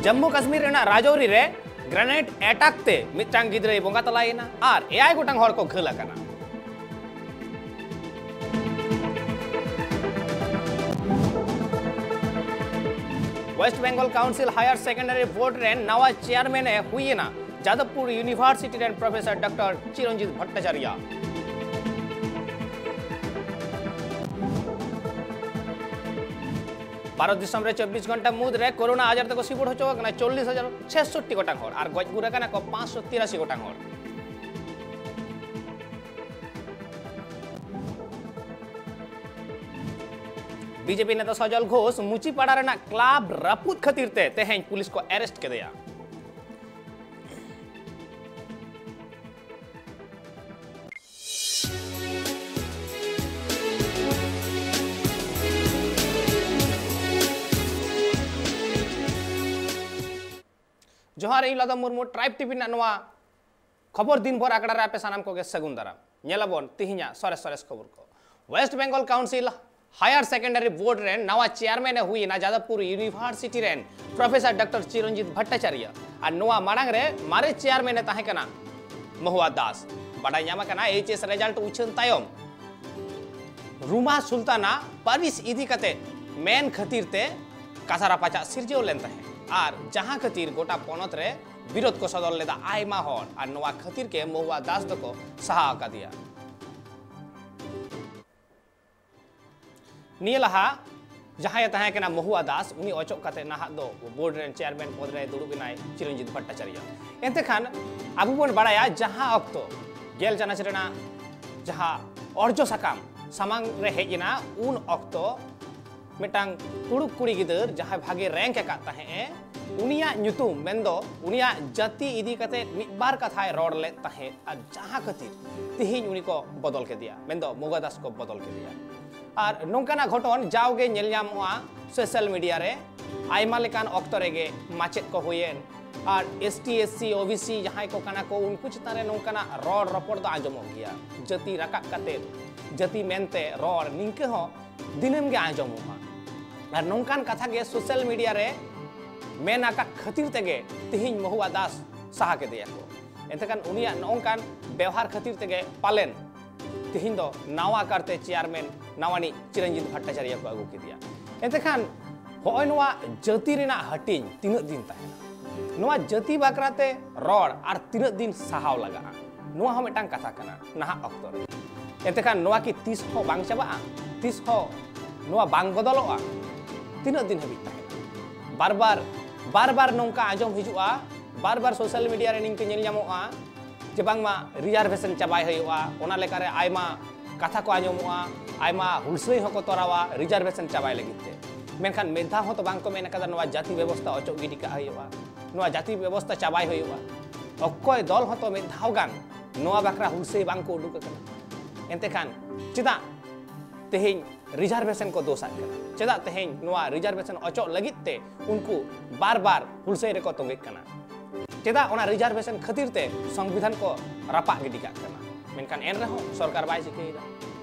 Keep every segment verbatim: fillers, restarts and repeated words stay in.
ᱡᱟᱢᱢᱩ ᱠᱟᱥᱢᱤᱨ ᱨᱮᱱᱟᱜ ᱨᱟᱡᱚᱣᱨᱤ ᱨᱮ ᱜᱨᱮᱱᱮᱰ ᱮᱴᱟᱠ ᱛᱮ ᱢᱤᱫᱴᱟᱝ ᱜᱤᱫᱽᱨᱟᱹᱭ ᱵᱚᱸᱜᱟ ᱛᱟᱞᱟᱭᱮᱱᱟ ᱟᱨ ᱮᱭᱟᱭ ᱜᱚᱴᱟᱝ ᱦᱚᱲ ᱠᱚ ᱜᱷᱟᱹᱞ ᱟᱠᱟᱱᱟ᱾ West Bengal council higher secondary board ᱨᱮᱱ ᱱᱟᱣᱟ ᱪᱮᱭᱟᱨᱢᱮᱱ ᱮ ᱦᱩᱭᱮᱱᱟ ᱡᱟᱫᱚᱵᱽᱯᱩᱨ ᱤᱭᱩᱱᱤᱵᱷᱟᱨᱥᱤᱴᱤ ᱨᱮᱱ ᱯᱨᱚᱯᱷᱮᱥᱚᱨ ᱰᱚᱠᱴᱚᱨ ᱪᱤᱨᱚᱱᱡᱤᱛ ᱵᱷᱚᱴᱴᱟᱪᱟᱨᱭᱟ᱾ ᱵᱷᱟᱨᱚᱛ ᱫᱤᱥᱚᱢ ᱨᱮ ᱪᱚᱵᱵᱤᱥ ᱜᱷᱚᱱᱴᱟ ᱢᱩᱫᱽ ᱨᱮ ᱠᱳᱨᱳᱱᱟ ᱟᱡᱟᱨ ᱛᱮᱠᱚ ᱥᱤᱵᱚᱲ ᱦᱚᱪᱚ ᱟᱠᱟᱱᱟ ᱪᱚᱞᱞᱤᱥ ᱦᱟᱡᱟᱨ ᱪᱷᱮᱥᱚᱴᱴᱤ ᱜᱚᱴᱟᱝ ᱦᱚᱲ ᱟᱨ ᱜᱚᱡ ᱜᱩᱨ ᱟᱠᱟᱱᱟ ᱠᱚ ᱯᱟᱸᱪᱥᱚ ᱛᱤᱨᱟᱥᱤ ᱜᱚᱴᱟᱝ ᱦᱚᱲ᱾ ᱵᱤᱡᱮᱯᱤ ᱱᱮᱛᱟ ᱥᱚᱡᱚᱞ ᱜᱷᱳᱥ ᱢᱩᱪᱤᱯᱟᱲᱟ ᱨᱮᱱᱟᱜ ᱠᱞᱟᱵᱽ ᱨᱟᱹᱯᱩᱫ ᱠᱷᱟᱹᱛᱤᱨ ᱛᱮ ᱛᱮᱦᱮᱧ ᱯᱩᱞᱤᱥ ᱠᱚ ᱮᱨᱮᱥᱴ ᱠᱮᱫᱮᱭᱟ᱾ ᱡᱚᱦᱟᱨ, ᱤᱧ ᱞᱟᱫᱚᱢ ᱢᱩᱨᱢᱩ, ᱴᱨᱟᱭᱤᱵᱽ ᱴᱤᱵᱷᱤ ᱨᱮᱱᱟᱜ ᱱᱚᱣᱟ ᱠᱷᱚᱵᱚᱨ ᱫᱤᱱ ᱵᱷᱳᱨ ᱟᱠᱷᱲᱟ ᱨᱮ ᱟᱯᱮ ᱥᱟᱱᱟᱢ ᱠᱚᱜᱮ ᱥᱟᱹᱜᱩᱱ ᱫᱟᱨᱟᱢ᱾ ᱧᱮᱞ ᱟᱵᱚᱱ ᱛᱤᱦᱤᱧᱟᱜ ᱥᱚᱨᱮᱥ ᱥᱚᱨᱮᱥ ᱠᱷᱚᱵᱚᱨ ᱠᱚ᱾ West Bengal council higher secondary board ᱨᱮᱱ ᱱᱟᱣᱟ ᱪᱮᱭᱟᱨᱢᱮᱱ ᱮ ᱦᱩᱭ ᱮᱱᱟ ᱡᱟᱫᱚᱵᱽᱯᱩᱨ ᱤᱭᱩᱱᱤᱵᱷᱟᱨᱥᱤᱴᱤ ᱨᱮᱱ ᱯᱨᱚᱯᱷᱮᱥᱚᱨ ᱰᱚᱠᱴᱚᱨ ᱪᱤᱨᱚᱱᱡᱤᱛ ᱵᱷᱚᱴᱴᱟᱪᱟᱨᱭᱚ᱾ ᱟᱨ ᱱᱚᱣᱟ ᱢᱟᱲᱟᱝ ᱨᱮ ᱢᱟᱨᱮ ᱪᱮᱭᱟᱨᱢᱮᱱ ᱮ ᱛᱟᱦᱮᱸ ᱠᱟᱱᱟ ᱢᱚᱦᱩᱣᱟ ᱫᱟᱥ᱾ ᱵᱟᱰᱟᱭ ᱧᱟᱢ ᱟᱠᱟᱱᱟ, ᱮᱭᱤᱪ ᱮᱥ ᱨᱮᱡᱟᱞᱴ ᱩᱪᱷᱟᱹᱱ ᱛᱟᱭᱚᱢ ᱨᱩᱢᱟ ᱥᱩᱞᱛᱟᱱᱟ ᱯᱟᱹᱨᱤᱥ ᱤᱫᱤ ᱠᱟᱛᱮ ᱢᱮᱱ ᱠᱷᱟᱹᱛᱤᱨ ᱛᱮ ᱠᱟᱥᱟ ᱨᱟᱯᱟᱪᱟᱜ ᱥᱤᱨᱡᱟᱹᱣ ᱞᱮᱱ ᱛᱟᱦᱮᱸᱫ, ᱟᱨ ᱡᱟᱦᱟᱸ ᱠᱷᱟᱹᱛᱤᱨ ᱜᱚᱴᱟ ᱯᱚᱱᱚᱛ ᱨᱮ ᱵᱤᱨᱳᱫ ᱠᱚ ᱥᱚᱫᱚᱨ ᱞᱮᱫᱟ ᱟᱭᱢᱟ ᱦᱚᱲ, ᱟᱨ ᱱᱚᱣᱟ ᱠᱷᱟᱹᱛᱤᱨ ᱜᱮ ᱢᱚᱦᱩᱣᱟ ᱫᱟᱥ ᱫᱚᱠᱚ ᱥᱟᱦᱟ ᱟᱠᱟᱫᱮᱭᱟ᱾ ᱱᱤᱭᱟᱹ ᱞᱟᱦᱟ ᱡᱟᱦᱟᱸᱭ ᱮ ᱛᱟᱦᱮᱸ ᱠᱟᱱᱟ ᱢᱚᱦᱩᱣᱟ ᱫᱟᱥ, ᱩᱱᱤ ᱚᱪᱚᱜ ᱠᱟᱛᱮ ᱱᱟᱦᱟᱜ ᱫᱚ ᱵᱳᱨᱰ ᱨᱮᱱ ᱪᱮᱭᱟᱨᱢᱮᱱ ᱯᱚᱫᱽ ᱨᱮ ᱫᱩᱲᱩᱵ ᱮᱱᱟᱭ ᱪᱤᱨᱚᱱᱡᱤᱛ ᱵᱷᱚᱴᱴᱟᱪᱟᱨᱭᱚ᱾ ᱮᱱᱛᱮ ᱠᱷᱟᱱ ᱟᱵᱚ ᱵᱚᱱ ᱵᱟᱲᱟᱭᱟ, ᱡᱟᱦᱟᱸ ᱚᱠᱛᱚ ᱜᱮᱞ ᱪᱟᱱᱟᱪ ᱨᱮᱱᱟᱜ ᱡᱟᱦᱟᱸ ᱚᱨᱡᱚ ᱥᱟᱠᱟᱢ ᱥᱟᱢᱟᱝ ᱨᱮ ᱦᱮᱡ ᱮᱱᱟ, ᱩᱱ ᱚᱠᱛᱚ ᱢᱤᱫᱴᱟᱝ ᱛᱩᱲᱩᱠ ᱠᱩᱲᱤ ᱜᱤᱫᱟᱹᱨ ᱡᱟᱦᱟᱸᱭ ᱵᱷᱟᱜᱮ ᱨᱮᱝᱠ ᱟᱠᱟᱫ ᱛᱟᱦᱮᱸᱫ ᱮ, ᱩᱱᱤᱭᱟᱜ ᱧᱩᱛᱩᱢ, ᱢᱮᱱᱫᱚ ᱩᱱᱤᱭᱟᱜ ᱡᱟᱹᱛᱤ ᱤᱫᱤ ᱠᱟᱛᱮ ᱢᱤᱫ ᱵᱟᱨ ᱠᱟᱛᱷᱟᱭ ᱨᱚᱲ ᱞᱮᱫ ᱛᱟᱦᱮᱸᱫ, ᱟᱨ ᱡᱟᱦᱟᱸ ᱠᱷᱟᱹᱛᱤᱨ ᱛᱮᱦᱮᱧ ᱩᱱᱤ ᱠᱚ ᱵᱚᱫᱚᱞ ᱠᱮᱫᱮᱭᱟ, ᱢᱮᱱᱫᱚ ᱢᱚᱦᱩᱣᱟ ᱫᱟᱥ ᱠᱚ ᱵᱚᱫᱚᱞ ᱠᱮᱫᱮᱭᱟ᱾ ᱟᱨ ᱱᱚᱝᱠᱟᱱᱟᱜ ᱜᱷᱚᱴᱚᱱ ᱡᱟᱣᱜᱮ ᱧᱮᱞ ᱧᱟᱢᱚᱜᱼᱟ ᱥᱳᱥᱟᱞ ᱢᱤᱰᱤᱭᱟ ᱨᱮ᱾ ᱟᱭᱢᱟ ᱞᱮᱠᱟᱱ ᱚᱠᱛᱚ ᱨᱮᱜᱮ ᱢᱟᱪᱮᱫ ᱠᱚ ᱦᱩᱭᱮᱱ, ᱟᱨ S T, S C, O B C ᱡᱟᱦᱟᱸᱭ ᱠᱚ ᱠᱟᱱᱟ ᱠᱚ, ᱩᱱᱠᱩ ᱪᱮᱛᱟᱱ ᱨᱮ ᱱᱚᱝᱠᱟᱱᱟᱜ ᱨᱚᱲ ᱨᱚᱯᱚᱲ ᱫᱚ ᱟᱸᱡᱚᱢᱚᱜ ᱜᱮᱭᱟ᱾ ᱡᱟᱹᱛᱤ ᱨᱟᱠᱟᱵ ᱠᱟᱛᱮ ᱡᱟᱹᱛᱤ ᱢᱮᱱᱛᱮ ᱨᱚᱲ ᱱᱤᱝᱠᱟᱹ ᱦᱚᱸ ᱫᱤᱱᱟᱹᱢ ᱜᱮ ᱟᱸᱡᱚᱢᱚᱜᱼᱟ᱾ ᱟᱨ ᱱᱚᱝᱠᱟᱱ ᱠᱟᱛᱷᱟ ᱜᱮ ᱥᱳᱥᱟᱞ ᱢᱤᱰᱤᱭᱟ ᱨᱮ ᱢᱮᱱ ᱟᱠᱟᱫ ᱠᱷᱟᱹᱛᱤᱨ ᱛᱮᱜᱮ ᱛᱤᱦᱤᱧ ᱢᱚᱦᱩᱣᱟ ᱫᱟᱥ ᱥᱟᱦᱟ ᱠᱮᱫᱮᱭᱟ ᱠᱚ᱾ ᱮᱱᱛᱮᱠᱷᱟᱱ ᱩᱱᱤᱭᱟᱜ ᱱᱚᱝᱠᱟᱱ ᱵᱮᱣᱦᱟᱨ ᱠᱷᱟᱹᱛᱤᱨ ᱛᱮᱜᱮ ᱯᱟᱞᱮᱱ ᱛᱤᱦᱤᱧ ᱫᱚ ᱱᱟᱣᱟ ᱠᱟᱨᱛᱮ ᱪᱮᱭᱟᱨᱢᱮᱱ ᱱᱟᱣᱟᱱᱤᱡ ᱪᱤᱨᱚᱧᱡᱤᱛ ᱵᱷᱟᱴᱴᱟᱪᱟᱨᱭᱚ ᱠᱚ ᱟᱹᱜᱩ ᱠᱮᱫᱮᱭᱟ᱾ ᱮᱱᱛᱮᱠᱷᱟᱱ ᱦᱚᱸᱜᱼᱚᱭ ᱱᱚᱣᱟ ᱡᱟᱹᱛᱤ ᱨᱮᱱᱟᱜ ᱦᱟᱹᱴᱤᱧ ᱛᱤᱱᱟᱹᱜ ᱫᱤᱱ ᱛᱟᱦᱮᱱᱟ? ᱱᱚᱣᱟ ᱡᱟᱹᱛᱤ ᱵᱟᱠᱷᱨᱟᱛᱮ ᱨᱚᱲ ᱟᱨ ᱛᱤᱱᱟᱹᱜ ᱫᱤᱱ ᱥᱟᱦᱟᱣ ᱞᱟᱜᱟᱜᱼᱟ? ᱱᱚᱣᱟ ᱦᱚᱸ ᱢᱤᱫᱴᱟᱝ ᱠᱟᱛᱷᱟ ᱠᱟᱱᱟ ᱱᱟᱦᱟᱜ ᱚᱠᱛᱚ ᱨᱮ᱾ ᱮᱱᱛᱮᱠᱷᱟᱱ ᱱᱚᱣᱟ ᱠᱤ ᱛᱤᱥ ᱦᱚᱸ ᱵᱟᱝ ᱪᱟᱵᱟᱜᱼᱟ? ᱛᱤᱥ ᱦᱚᱸ ᱱᱚᱣᱟ ᱵᱟᱝ ᱵᱚᱫᱚᱞᱚᱜᱼᱟ? ᱛᱤᱱᱟᱹᱜ ᱫᱤᱱ ᱦᱟᱹᱵᱤᱡ ᱛᱟᱦᱮᱱᱟ? ᱵᱟᱨ ᱵᱟᱨ, ᱵᱟᱨ ᱵᱟᱨ ᱱᱚᱝᱠᱟ ᱟᱸᱡᱚᱢ ᱦᱤᱡᱩᱜᱼᱟ, ᱵᱟᱨ ᱵᱟᱨ ᱥᱳᱥᱟᱞ ᱢᱤᱰᱤᱭᱟ ᱨᱮ ᱱᱤᱝᱠᱟᱹ ᱧᱮᱞ ᱧᱟᱢᱚᱜᱼᱟ ᱡᱮ ᱵᱟᱝᱢᱟ ᱨᱤᱡᱟᱨᱵᱷᱮᱥᱚᱱ ᱪᱟᱵᱟᱭ ᱦᱩᱭᱩᱜᱼᱟ, ᱚᱱᱟ ᱞᱮᱠᱟᱨᱮ ᱟᱭᱢᱟ ᱠᱟᱛᱷᱟ ᱠᱚ ᱟᱸᱡᱚᱢᱚᱜᱼᱟ, ᱟᱭᱢᱟ ᱦᱩᱞᱥᱟᱹᱭ ᱦᱚᱸᱠᱚ ᱛᱚᱨᱟᱣᱟ ᱨᱤᱡᱟᱨᱵᱷᱮᱥᱚᱱ ᱪᱟᱵᱟᱭ ᱞᱟᱹᱜᱤᱫ ᱛᱮ᱾ ᱢᱮᱱᱠᱷᱟᱱ ᱢᱤᱫ ᱫᱷᱟᱣ ᱦᱚᱸᱛᱚ ᱵᱟᱝ ᱠᱚ ᱢᱮᱱ ᱟᱠᱟᱫᱟ ᱱᱚᱣᱟ ᱡᱟᱹᱛᱤ ᱵᱮᱵᱚᱥᱛᱷᱟ ᱚᱪᱚᱜ ᱜᱤᱰᱤ ᱠᱟᱜ ᱦᱩᱭᱩᱜᱼᱟ, ᱱᱚᱣᱟ ᱡᱟᱹᱛᱤ ᱵᱮᱵᱚᱥᱛᱷᱟ ᱪᱟᱵᱟᱭ ᱦᱩᱭᱩᱜᱼᱟ᱾ ᱚᱠᱚᱭ ᱫᱚᱞ ᱦᱚᱸᱛᱚ ᱢᱤᱫ ᱫᱷᱟᱣ ᱜᱟᱱ ᱱᱚᱣᱟ ᱵᱟᱠᱷᱨᱟ ᱦᱩᱞᱥᱟᱹᱭ ᱵᱟᱝ ᱠᱚ ᱩᱰᱩᱠ ᱟᱠᱟᱱᱟ᱾ ᱮᱱᱛᱮᱠᱷᱟᱱ ᱪᱮᱫᱟᱜ ᱛᱮᱦᱮᱧ ᱨᱤᱡᱟᱨᱵᱷᱮᱥᱚᱱ ᱠᱚ ᱫᱳᱥᱟᱜ ᱠᱟᱱᱟ? ᱪᱮᱫᱟᱜ ᱛᱮᱦᱮᱧ ᱱᱚᱣᱟ ᱨᱤᱡᱟᱨᱵᱷᱮᱥᱚᱱ ᱚᱪᱚᱜ ᱞᱟᱹᱜᱤᱫ ᱛᱮ ᱩᱱᱠᱩ ᱵᱟᱨ ᱵᱟᱨ ᱦᱩᱞᱥᱟᱹᱭ ᱨᱮᱠᱚ ᱛᱚᱸᱜᱮᱜ ᱠᱟᱱᱟ? ᱪᱮᱫᱟᱜ ᱚᱱᱟ ᱨᱤᱡᱟᱨᱵᱷᱮᱥᱚᱱ ᱠᱷᱟᱹᱛᱤᱨ ᱛᱮ ᱥᱚᱝᱵᱤᱫᱷᱟᱱ ᱠᱚ ᱨᱟᱯᱟᱜ ᱜᱤᱰᱤ ᱠᱟᱜ ᱠᱟᱱᱟ? ᱢᱮᱱᱠᱷᱟᱱ ᱮᱱ ᱨᱮᱦᱚᱸ ᱥᱚᱨᱠᱟᱨ ᱵᱟᱭ ᱪᱤᱠᱟᱹᱭᱮᱫᱟ᱾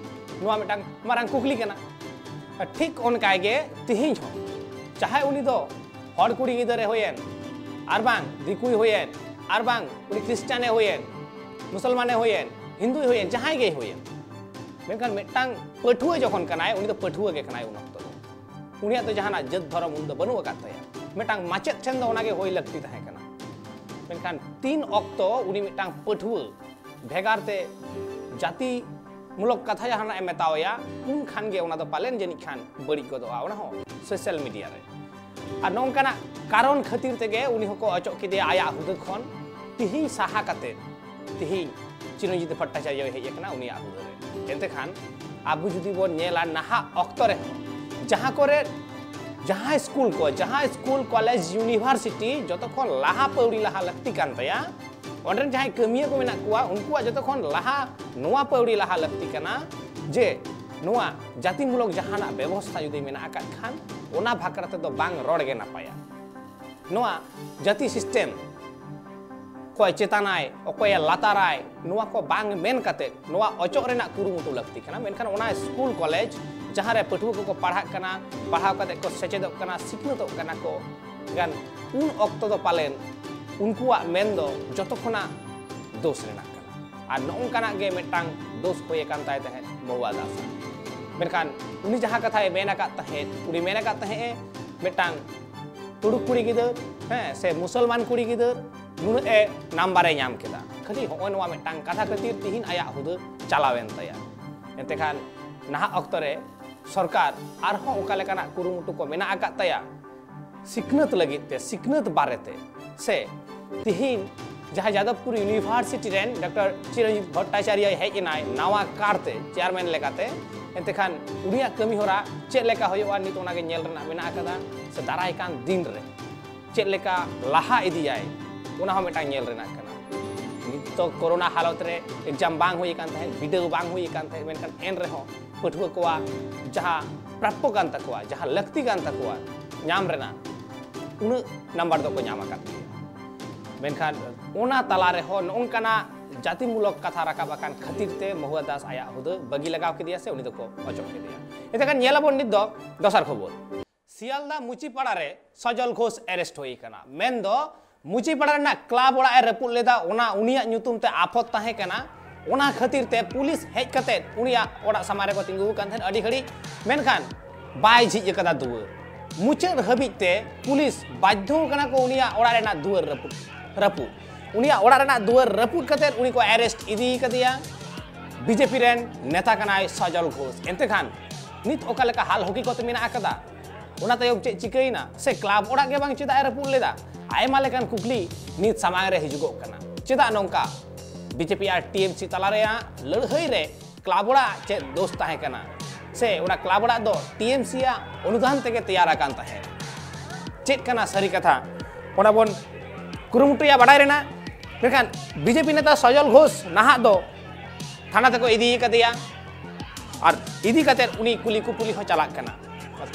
ᱱᱚᱣᱟ ᱢᱤᱫᱴᱟᱝ ᱢᱟᱨᱟᱝ ᱠᱩᱠᱞᱤ ᱠᱟᱱᱟ᱾ ᱴᱷᱤᱠ ᱚᱱᱠᱟ ᱜᱮ ᱛᱮᱦᱮᱧ ᱦᱚᱸ ᱪᱟᱦᱮ ᱩᱱᱤ ᱫᱚ ᱦᱚᱲ ᱠᱩᱲᱤ ᱜᱤᱫᱽᱨᱟᱹ ᱦᱩᱭᱮᱱ, ᱟᱨ ᱵᱟᱝ ᱫᱤᱠᱩᱭ ᱦᱩᱭᱮᱱ, ᱟᱨ ᱵᱟᱝ ᱩᱱᱤ ᱠᱷᱨᱤᱥᱪᱟᱱᱮ ᱦᱩᱭᱮᱱ, ᱢᱩᱥᱚᱞᱢᱟᱱᱮ ᱦᱩᱭᱮᱱ, ᱦᱤᱱᱫᱩᱭ ᱦᱩᱭᱮᱱ, ᱡᱟᱦᱟᱸᱭ ᱜᱮᱭ ᱦᱩᱭᱮᱱ, ᱢᱮᱱᱠᱷᱟᱱ ᱢᱤᱫᱴᱟᱝ ᱯᱟᱹᱴᱷᱩᱣᱟᱹ ᱡᱚᱠᱷᱚᱱ ᱠᱟᱱᱟᱭ, ᱩᱱᱤ ᱫᱚ ᱯᱟᱹᱴᱷᱩᱣᱟᱹ ᱜᱮ ᱠᱟᱱᱟᱭ ᱩᱱ ᱚᱠᱛᱚ ᱫᱚ᱾ ᱩᱱᱤᱭᱟᱜ ᱫᱚ ᱡᱟᱦᱟᱱᱟᱜ ᱡᱟᱹᱛ ᱫᱷᱚᱨᱚᱢ ᱩᱱ ᱫᱚ ᱵᱟᱹᱱᱩᱜ ᱟᱠᱟᱫ ᱛᱟᱭᱟ᱾ ᱢᱤᱫᱴᱟᱝ ᱢᱟᱪᱮᱫ ᱴᱷᱮᱱ ᱫᱚ ᱚᱱᱟᱜᱮ ᱦᱩᱭ ᱞᱟᱹᱠᱛᱤ ᱛᱟᱦᱮᱸ ᱠᱟᱱᱟ᱾ ᱢᱮᱱᱠᱷᱟᱱ ᱛᱤᱱ ᱚᱠᱛᱚ ᱩᱱᱤ ᱢᱤᱫᱴᱟᱝ ᱯᱟᱹᱴᱷᱩᱣᱟᱹ ᱵᱷᱮᱜᱟᱨ ᱛᱮ ᱡᱟᱹᱛᱤ ᱢᱩᱞᱚᱠ ᱠᱟᱛᱷᱟ ᱡᱟᱦᱟᱱᱟᱜ ᱮ ᱢᱮᱛᱟᱣᱟᱭᱟ, ᱩᱱ ᱠᱷᱟᱱ ᱜᱮ ᱚᱱᱟ ᱫᱚ ᱯᱟᱞᱮᱱ ᱡᱟᱹᱱᱤᱡ ᱠᱷᱟᱱ ᱵᱟᱹᱲᱤᱡ ᱜᱚᱫᱚᱜᱼᱟ, ᱚᱱᱟ ᱦᱚᱸ ᱥᱳᱥᱟᱞ ᱢᱤᱰᱤᱭᱟ ᱨᱮ᱾ ᱟᱨ ᱱᱚᱝᱠᱟᱱᱟᱜ ᱠᱟᱨᱚᱱ ᱠᱷᱟᱹᱛᱤᱨ ᱛᱮᱜᱮ ᱩᱱᱤ ᱦᱚᱸᱠᱚ ᱚᱪᱚᱜ ᱠᱮᱫᱮᱭᱟ ᱟᱭᱟᱜ ᱦᱩᱫᱟᱹ ᱠᱷᱚᱱ᱾ ᱛᱤᱦᱤᱧ ᱥᱟᱦᱟ ᱠᱟᱛᱮ ᱛᱤᱦᱤᱧ ᱪᱤᱨᱚᱧᱡᱤᱛ ᱵᱷᱟᱴᱴᱟᱪᱟᱨᱭᱚᱭ ᱦᱮᱡ ᱟᱠᱟᱱᱟ ᱩᱱᱤᱭᱟᱜ ᱦᱩᱫᱟᱹ ᱨᱮ᱾ ᱮᱱᱛᱮ ᱠᱷᱟᱱ ᱟᱵᱚ ᱡᱩᱫᱤ ᱵᱚᱱ ᱧᱮᱞᱟ ᱱᱟᱦᱟᱜ ᱚᱠᱛᱚ ᱨᱮᱦᱚᱸ ᱡᱟᱦᱟᱸ ᱠᱚᱨᱮ ᱡᱟᱦᱟᱸ ᱥᱠᱩᱞ ᱠᱚ, ᱡᱟᱦᱟᱸ ᱥᱠᱩᱞ, ᱠᱚᱞᱮᱡᱽ, ᱤᱭᱩᱱᱤᱵᱷᱟᱨᱥᱤᱴᱤ ᱡᱚᱛᱚ ᱠᱷᱚᱱ ᱞᱟᱦᱟ ᱯᱟᱹᱣᱲᱤ ᱞᱟᱦᱟ ᱞᱟᱹᱠᱛᱤ ᱠᱟᱱ ᱛᱟᱭᱟ, ᱚᱸᱰᱮ ᱨᱮᱱ ᱡᱟᱦᱟᱸᱭ ᱠᱟᱹᱢᱤᱭᱟᱹ ᱠᱚ ᱢᱮᱱᱟᱜ ᱠᱚᱣᱟ, ᱩᱱᱠᱩᱣᱟᱜ ᱡᱚᱛᱚ ᱠᱷᱚᱱ ᱞᱟᱦᱟ ᱱᱚᱣᱟ ᱯᱟᱹᱣᱲᱤ ᱞᱟᱦᱟ ᱞᱟᱹᱠᱛᱤ ᱠᱟᱱᱟ ᱡᱮ ᱱᱚᱣᱟ ᱡᱟᱹᱛᱤᱢᱩᱞᱚᱠ ᱡᱟᱦᱟᱱᱟᱜ ᱵᱮᱵᱚᱥᱛᱷᱟ ᱡᱩᱫᱤ ᱢᱮᱱᱟᱜ ᱟᱠᱟᱫ ᱠᱷᱟᱱ, ᱚᱱᱟ ᱵᱟᱠᱷᱨᱟ ᱛᱮᱫᱚ ᱵᱟᱝ ᱨᱚᱲ ᱜᱮ ᱱᱟᱯᱟᱭᱟ᱾ ᱱᱚᱣᱟ ᱡᱟᱹᱛᱤ ᱥᱤᱥᱴᱮᱢ, ᱚᱠᱚᱭ ᱪᱮᱛᱟᱱᱟᱭ, ᱚᱠᱚᱭᱮ ᱞᱟᱛᱟᱨᱟᱭ, ᱱᱚᱣᱟ ᱠᱚ ᱵᱟᱝ ᱢᱮᱱ ᱠᱟᱛᱮ ᱱᱚᱣᱟ ᱚᱪᱚᱜ ᱨᱮᱱᱟᱜ ᱠᱩᱨᱩᱢᱩᱴᱩ ᱞᱟᱹᱠᱛᱤ ᱠᱟᱱᱟ᱾ ᱢᱮᱱᱠᱷᱟᱱ ᱚᱱᱟ ᱥᱠᱩᱞ ᱠᱚᱞᱮᱡᱽ ᱡᱟᱦᱟᱸ ᱨᱮ ᱯᱟᱹᱴᱷᱩᱣᱟᱹ ᱠᱚᱠᱚ ᱯᱟᱲᱦᱟᱜ ᱠᱟᱱᱟ, ᱯᱟᱲᱦᱟᱣ ᱠᱟᱛᱮ ᱠᱚ ᱥᱮᱪᱮᱫᱚᱜ ᱠᱟᱱᱟ, ᱥᱤᱠᱷᱱᱟᱹᱛᱚᱜ ᱠᱟᱱᱟ ᱠᱚ, ᱜᱟᱱ ᱩᱱ ᱚᱠᱛᱚ ᱫᱚ ᱯᱟᱞᱮᱱ ᱩᱱᱠᱩᱣᱟᱜ ᱢᱮᱱ ᱫᱚ ᱡᱚᱛᱚ ᱠᱷᱚᱱᱟᱜ ᱫᱳᱥ ᱨᱮᱱᱟᱜ ᱠᱟᱱᱟ᱾ ᱟᱨ ᱱᱚᱜᱼᱚᱝᱠᱟᱱᱟᱜ ᱜᱮ ᱢᱤᱫᱴᱟᱝ ᱫᱳᱥ ᱦᱩᱭ ᱟᱠᱟᱱ ᱛᱟᱭ ᱛᱟᱦᱮᱸᱫ ᱢᱚᱦᱩᱣᱟ ᱫᱟᱥ᱾ ᱢᱮᱱᱠᱷᱟᱱ ᱩᱱᱤ ᱡᱟᱦᱟᱸ ᱠᱟᱛᱷᱟᱭ ᱢᱮᱱ ᱟᱠᱟᱫ ᱛᱟᱦᱮᱸᱫ, ᱩᱱᱤ ᱢᱮᱱ ᱟᱠᱟᱫ ᱛᱟᱦᱮᱸᱫ ᱮ ᱢᱤᱫᱴᱟᱝ ᱛᱩᱲᱩᱠ ᱠᱩᱲᱤ ᱜᱤᱫᱟᱹᱨ, ᱦᱮᱸ, ᱥᱮ ᱢᱩᱥᱚᱞᱢᱟᱱ ᱠᱩᱲᱤ ᱜᱤᱫᱟᱹᱨ ᱱᱩᱱᱟᱹᱜ ᱮ ᱱᱟᱢᱵᱟᱨ ᱮ ᱧᱟᱢ ᱠᱮᱫᱟ᱾ ᱠᱷᱟᱹᱞᱤ ᱦᱚᱸᱜᱼᱚᱭ ᱱᱚᱣᱟ ᱢᱤᱫᱴᱟᱝ ᱠᱟᱛᱷᱟ ᱠᱷᱟᱹᱛᱤᱨ ᱛᱤᱦᱤᱧ ᱟᱭᱟᱜ ᱦᱩᱫᱟᱹ ᱪᱟᱞᱟᱣᱮᱱ ᱛᱟᱭᱟ᱾ ᱮᱱᱛᱮ ᱠᱷᱟᱱ ᱱᱟᱦᱟᱜ ᱚᱠᱛᱚ ᱨᱮ ᱥᱚᱨᱠᱟᱨ ᱟᱨᱦᱚᱸ ᱚᱠᱟ ᱞᱮᱠᱟᱱᱟᱜ ᱠᱩᱨᱩᱢᱩᱴᱩ ᱠᱚ ᱢᱮᱱᱟᱜ ᱟᱠᱟᱫ ᱛᱟᱭᱟ ᱥᱤᱠᱷᱱᱟᱹᱛ ᱞᱟᱹᱜᱤᱫ ᱛᱮ, ᱥᱤᱠᱷᱱᱟᱹᱛ ᱵᱟᱨᱮᱛᱮ, ᱥᱮ ᱛᱤᱦᱤᱧ ᱡᱟᱦᱟᱸ ᱡᱟᱫᱚᱵᱯᱩᱨ ᱤᱭᱩᱱᱤᱵᱷᱟᱨᱥᱤᱴᱤ ᱨᱮᱱ ᱰᱚᱠᱴᱚᱨ ᱪᱤᱨᱚᱱᱡᱤᱛ ᱵᱷᱚᱴᱴᱟᱪᱟᱨᱭᱚᱭ ᱦᱮᱡ ᱮᱱᱟᱭ ᱱᱟᱣᱟ ᱠᱟᱨᱛᱮ ᱪᱮᱭᱟᱨᱢᱮᱱ ᱞᱮᱠᱟᱛᱮ, ᱮᱱᱛᱮ ᱠᱷᱟᱱ ᱩᱱᱤᱭᱟᱜ ᱠᱟᱹᱢᱤ ᱦᱚᱨᱟ ᱪᱮᱫ ᱞᱮᱠᱟ ᱦᱩᱭᱩᱜᱼᱟ, ᱱᱤᱛ ᱚᱱᱟᱜᱮ ᱧᱮᱞ ᱨᱮᱱᱟᱜ ᱢᱮᱱᱟᱜ ᱟᱠᱟᱫᱟ, ᱥᱮ ᱫᱟᱨᱟᱭ ᱠᱟᱱ ᱫᱤᱱ ᱨᱮ ᱪᱮᱫ ᱞᱮᱠᱟ ᱞᱟᱦᱟ ᱤᱫᱤᱭᱟᱭ, ᱚᱱᱟ ᱦᱚᱸ ᱢᱤᱫᱴᱟᱝ ᱧᱮᱞ ᱨᱮᱱᱟᱜ ᱠᱟᱱᱟ᱾ ᱱᱤᱛ ᱫᱚ ᱠᱳᱨᱳᱱᱟ ᱦᱟᱞᱚᱛ ᱨᱮ ᱮᱠᱡᱟᱢ ᱵᱟᱝ ᱦᱩᱭ ᱟᱠᱟᱱ ᱛᱟᱦᱮᱸᱫ, ᱵᱤᱰᱟᱹᱣ ᱵᱟᱝ ᱦᱩᱭ ᱟᱠᱟᱱ ᱛᱟᱦᱮᱸᱫ, ᱢᱮᱱᱠᱷᱟᱱ ᱮᱱ ᱨᱮᱦᱚᱸ ᱯᱟᱹᱴᱷᱩᱣᱟᱹ ᱠᱚᱣᱟᱜ ᱡᱟᱦᱟᱸ ᱯᱨᱟᱯᱯᱚ ᱠᱟᱱ ᱛᱟᱠᱚᱣᱟ, ᱡᱟᱦᱟᱸ ᱞᱟᱹᱠᱛᱤ ᱠᱟᱱ ᱛᱟᱠᱚᱣᱟ ᱧᱟᱢ ᱨᱮᱱᱟᱜ, ᱩᱱᱟᱹᱜ ᱱᱟᱢᱵᱟᱨ ᱫᱚᱠᱚ ᱧᱟᱢ ᱟᱠᱟᱫ ᱜᱮᱭᱟ᱾ ᱢᱮᱱᱠᱷᱟᱱ ᱚᱱᱟ ᱛᱟᱞᱟ ᱨᱮᱦᱚᱸ ᱱᱚᱜᱼᱚᱝᱠᱟᱱᱟᱜ ᱡᱟᱹᱛᱤᱢᱩᱞᱚᱠ ᱠᱟᱛᱷᱟ ᱨᱟᱠᱟᱵ ᱟᱠᱟᱱ ᱠᱷᱟᱹᱛᱤᱨ ᱛᱮ ᱢᱚᱦᱩᱣᱟ ᱫᱟᱥ ᱟᱭᱟᱜ ᱦᱩᱫᱟᱹ ᱵᱟᱹᱜᱤ ᱞᱟᱜᱟᱣ ᱠᱮᱫᱮᱭᱟ ᱥᱮ ᱩᱱᱤ ᱫᱚᱠᱚ ᱚᱪᱚᱜ ᱠᱮᱫᱮᱭᱟ᱾ ᱮᱱᱛᱮ ᱠᱷᱟᱱ ᱧᱮᱞᱟᱵᱚᱱ ᱱᱤᱛ ᱫᱚ ᱫᱚᱥᱟᱨ ᱠᱷᱚᱵᱚᱨ᱾ ᱥᱤᱭᱟᱞᱫᱟ ᱢᱩᱪᱤᱯᱟᱲᱟ ᱨᱮ ᱥᱚᱡᱚᱞ ᱜᱷᱳᱥ ᱮᱨᱮᱥᱴ ᱦᱩᱭ ᱟᱠᱟᱱᱟ᱾ ᱢᱮᱱᱫᱚ ᱢᱩᱪᱤᱯᱟᱲᱟ ᱨᱮᱱᱟᱜ ᱠᱞᱟᱵᱽ ᱚᱲᱟᱜ ᱮ ᱨᱟᱹᱯᱩᱫ ᱞᱮᱫᱟ, ᱚᱱᱟ ᱩᱱᱤᱭᱟᱜ ᱧᱩᱛᱩᱢ ᱛᱮ ᱟᱯᱷᱚᱛ ᱛᱟᱦᱮᱸ ᱠᱟᱱᱟ᱾ ᱚᱱᱟ ᱠᱷᱟᱹᱛᱤᱨ ᱛᱮ ᱯᱩᱞᱤᱥ ᱦᱮᱡ ᱠᱟᱛᱮ ᱩᱱᱤᱭᱟᱜ ᱚᱲᱟᱜ ᱥᱟᱢᱟᱝ ᱨᱮᱠᱚ ᱛᱤᱸᱜᱩ ᱟᱠᱟᱱ ᱛᱟᱦᱮᱸᱫ ᱟᱹᱰᱤ ᱜᱷᱟᱹᱲᱤᱡ, ᱢᱮᱱᱠᱷᱟᱱ ᱵᱟᱭ ᱡᱷᱤᱡ ᱟᱠᱟᱫᱟ ᱫᱩᱣᱟᱹᱨ᱾ ᱢᱩᱪᱟᱹᱫ ᱦᱟᱹᱵᱤᱡ ᱛᱮ ᱯᱩᱞᱤᱥ ᱵᱟᱫᱽᱫᱷᱚ ᱠᱟᱱᱟ ᱠᱚ ᱩᱱᱤᱭᱟᱜ ᱚᱲᱟᱜ ᱨᱮᱱᱟᱜ ᱫᱩᱣᱟᱹᱨ ᱨᱟᱹᱯᱩᱫ, ᱨᱟᱹᱯᱩᱫ᱾ ᱩᱱᱤᱭᱟᱜ ᱚᱲᱟᱜ ᱨᱮᱱᱟᱜ ᱫᱩᱣᱟᱹᱨ ᱨᱟᱹᱯᱩᱫ ᱠᱟᱛᱮ ᱩᱱᱤ ᱠᱚ ᱮᱨᱮᱥᱴ ᱤᱫᱤ ᱠᱟᱫᱮᱭᱟ᱾ ᱵᱤᱡᱮᱯᱤ ᱨᱮᱱ ᱱᱮᱛᱟ ᱠᱟᱱᱟᱭ ᱥᱚᱡᱚᱞ ᱜᱷᱳᱥ᱾ ᱮᱱᱛᱮ ᱠᱷᱟᱱ ᱱᱤᱛ ᱚᱠᱟ ᱞᱮᱠᱟ ᱦᱟᱞ ᱦᱚᱠᱤᱠᱚᱛ ᱢᱮᱱᱟᱜ ᱟᱠᱟᱫᱟ, ᱚᱱᱟ ᱛᱟᱭᱚᱢ ᱪᱮᱫ ᱪᱤᱠᱟᱹᱭᱮᱱᱟ, ᱥᱮ ᱠᱞᱟᱵᱽ ᱚᱲᱟᱜ ᱜᱮ ᱵᱟᱝ ᱪᱮᱫᱟᱜ ᱮ ᱨᱟᱹᱯᱩᱫ ᱞᱮᱫᱟ? ᱟᱭᱢᱟ ᱞᱮᱠᱟᱱ ᱠᱩᱠᱞᱤ ᱱᱤᱛ ᱥᱟᱢᱟᱝ ᱨᱮ ᱦᱤᱡᱩᱜᱚᱜ ᱠᱟᱱᱟ᱾ ᱪᱮᱫᱟᱜ ᱱᱚᱝᱠᱟ? ᱵᱤᱡᱮᱯᱤ ᱟᱨ ᱴᱤᱮᱢᱥᱤ ᱛᱟᱞᱟ ᱨᱮᱭᱟᱜ ᱞᱟᱹᱲᱦᱟᱹᱭ ᱨᱮ ᱠᱞᱟᱵᱽ ᱚᱲᱟᱜ ᱪᱮᱫ ᱫᱳᱥ ᱛᱟᱦᱮᱸ ᱠᱟᱱᱟ? ᱥᱮ ᱚᱱᱟ ᱠᱞᱟᱵᱽ ᱚᱲᱟᱜ ᱫᱚ ᱴᱤᱮᱢᱥᱤ ᱟᱜ ᱚᱱᱩᱫᱟᱱ ᱛᱮᱜᱮ ᱛᱮᱭᱟᱨ ᱟᱠᱟᱱ ᱛᱟᱦᱮᱸᱫ? ᱪᱮᱫ ᱠᱟᱱᱟ ᱥᱟᱹᱨᱤ ᱠᱟᱛᱷᱟ, ᱚᱱᱟ ᱵᱚᱱ ᱠᱩᱨᱩᱢᱩᱴᱩᱭᱟ ᱵᱟᱰᱟᱭ ᱨᱮᱱᱟᱜ᱾ ᱢᱮᱱᱠᱷᱟᱱ ᱵᱤᱡᱮᱯᱤ ᱱᱮᱛᱟ ᱥᱚᱡᱚᱞ ᱜᱷᱳᱥ ᱱᱟᱦᱟᱜ ᱫᱚ ᱛᱷᱟᱱᱟ ᱛᱮᱠᱚ ᱤᱫᱤ ᱠᱟᱫᱮᱭᱟ᱾ ᱟᱨ ᱤᱫᱤ ᱠᱟᱛᱮᱫ ᱩᱱᱤ ᱠᱩᱞᱤ ᱠᱩᱯᱩᱞᱤ ᱦᱚᱸ ᱪᱟᱞᱟᱜ ᱠᱟᱱᱟ᱾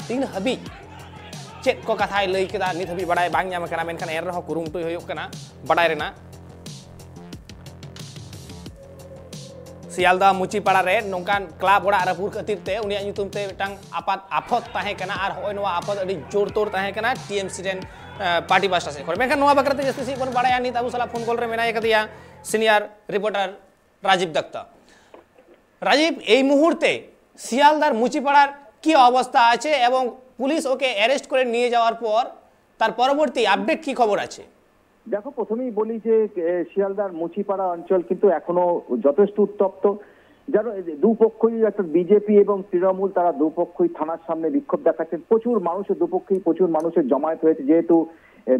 ᱛᱤᱱ ᱦᱟᱹᱵᱤᱡ ᱪᱮᱫ ᱠᱚ ᱠᱟᱛᱷᱟᱭ ᱞᱟᱹᱭ ᱠᱮᱫᱟ, ᱱᱤᱛ ᱦᱟᱹᱵᱤᱡ ᱵᱟᱰᱟᱭ ᱵᱟᱝ ᱧᱟᱢ ᱟᱠᱟᱱᱟ, ᱢᱮᱱᱠᱷᱟᱱ ᱮᱱ ᱨᱮᱦᱚᱸ ᱠᱩᱨᱩᱢᱩᱴᱩᱭ ᱦᱩᱭᱩᱜ ᱠᱟᱱᱟ ᱵᱟᱰᱟᱭ ᱨᱮᱱᱟᱜ᱾ ᱥᱤᱭᱟᱞᱫᱟ ᱢᱩᱪᱤᱯᱟᱲᱟ ᱨᱮ ᱱᱚᱝᱠᱟᱱ ᱠᱞᱟᱵᱽ ᱚᱲᱟᱜ ᱨᱟᱹᱯᱩᱫ ᱠᱷᱟᱹᱛᱤᱨ ᱛᱮ ᱩᱱᱤᱭᱟᱜ ᱧᱩᱛᱩᱢ ᱛᱮ ᱢᱤᱫᱴᱟᱝ ᱟᱯᱟᱛ ᱟᱯᱷᱚᱛ ᱛᱟᱦᱮᱸ ᱠᱟᱱᱟ ᱟᱨ ᱦᱚᱸᱜᱼᱚᱭ ᱱᱚᱣᱟ ᱟᱯᱷᱚᱛ ᱟᱹᱰᱤ ᱡᱳᱨ ᱛᱳᱨ ᱛᱟᱦᱮᱸ ᱠᱟᱱᱟ ᱴᱤ ᱮᱢ ᱥᱤ ᱨᱮᱱ ᱯᱟᱨᱴᱤ ᱯᱟᱥᱴᱟ ᱥᱮᱫ ᱠᱷᱚᱱ᱾ ᱢᱮᱱᱠᱷᱟᱱ ᱱᱚᱣᱟ ᱵᱟᱠᱷᱨᱟ ᱛᱮ ᱡᱟᱹᱥᱛᱤ ᱥᱮᱫ ᱵᱚᱱ ᱵᱟᱲᱟᱭᱟ, ᱱᱤᱛ ᱟᱵᱚ ᱥᱟᱞᱟᱜ ᱯᱷᱳᱱ ᱠᱚᱞ ᱨᱮ ᱢᱮᱱᱟᱭ ᱟᱠᱟᱫᱮᱭᱟ ᱥᱤᱱᱤᱭᱟᱨ ᱨᱤᱯᱳᱨᱴᱟᱨ ᱨᱟᱡᱤᱵ ᱫᱟᱠᱛᱟ᱾ ᱨᱟᱡᱤᱵ, ᱮᱭ ᱢᱩᱦᱩᱨᱛᱮ ᱥᱤᱭᱟᱞᱫᱟᱨ ᱢᱩᱪᱤᱯᱟᱲᱟᱨ ᱠᱤ অবস্থা আছে এবং পুলিশ ওকে অ্যারেস্ট করে নিয়ে যাওয়ার পর তার পরবর্তী আপডেট কি খবর আছে? দেখো, প্রথমেই বলি যে শিয়ালদার মুচিপাড়া অঞ্চল কিন্তু এখনো যথেষ্ট উত্তপ্ত। যেন দুপক্ষই, অর্থাৎ বিজেপি এবং তৃণমূল, তারা দুপক্ষই থানার সামনে বিক্ষোভ দেখাচ্ছেন। প্রচুর মানুষের, দুপক্ষেই প্রচুর মানুষের জমায়েত হয়েছে, যেহেতু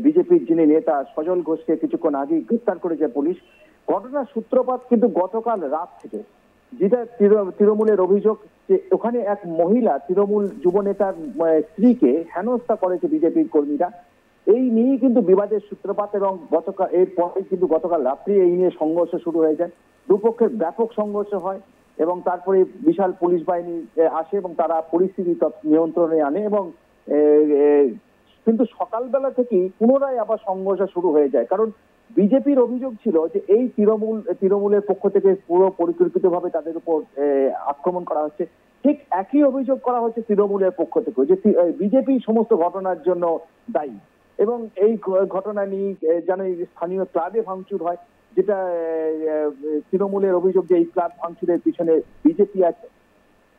বিজেপির যিনি নেতা সজল ঘোষকে কিছুক্ষণ আগেই গ্রেপ্তার করেছে পুলিশ। ঘটনার সূত্রপাত কিন্তু গতকাল রাত থেকে, যেটা তৃণমূলের অভিযোগ যে ওখানে এক মহিলা তৃণমূল যুবনেতার স্ত্রীকে হেনস্থা করেছে বিজেপির কর্মীরা। এই নিয়েই কিন্তু বিবাদের সূত্রপাত এবং গতকাল, এরপরে কিন্তু গতকাল রাত্রি এই নিয়ে সংঘর্ষ শুরু হয়ে যায়। দুপক্ষের ব্যাপক সংঘর্ষ হয় এবং তারপরে বিশাল পুলিশ বাহিনী আসে এবং তারা পরিস্থিতি নিয়ন্ত্রণে আনে এবং কিন্তু সকালবেলা থেকেই পুনরায় আবার সংঘর্ষ শুরু হয়ে যায়। কারণ বিজেপির অভিযোগ ছিল যে এই তৃণমূল তৃণমূলের পক্ষ থেকে পুরো পরিকল্পিতভাবে তাদের উপর আক্রমণ করা হচ্ছে। ঠিক একই অভিযোগ করা হচ্ছে তৃণমূলের পক্ষ থেকে যে বিজেপি সমস্ত ঘটনার জন্য দায়ী এবং এই ঘটনা নিয়ে যেন স্থানীয় ক্লাবে ভাঙচুর হয়, যেটা তৃণমূলের অভিযোগ যে এই ক্লাব ভাঙচুরের পিছনে বিজেপি আছে।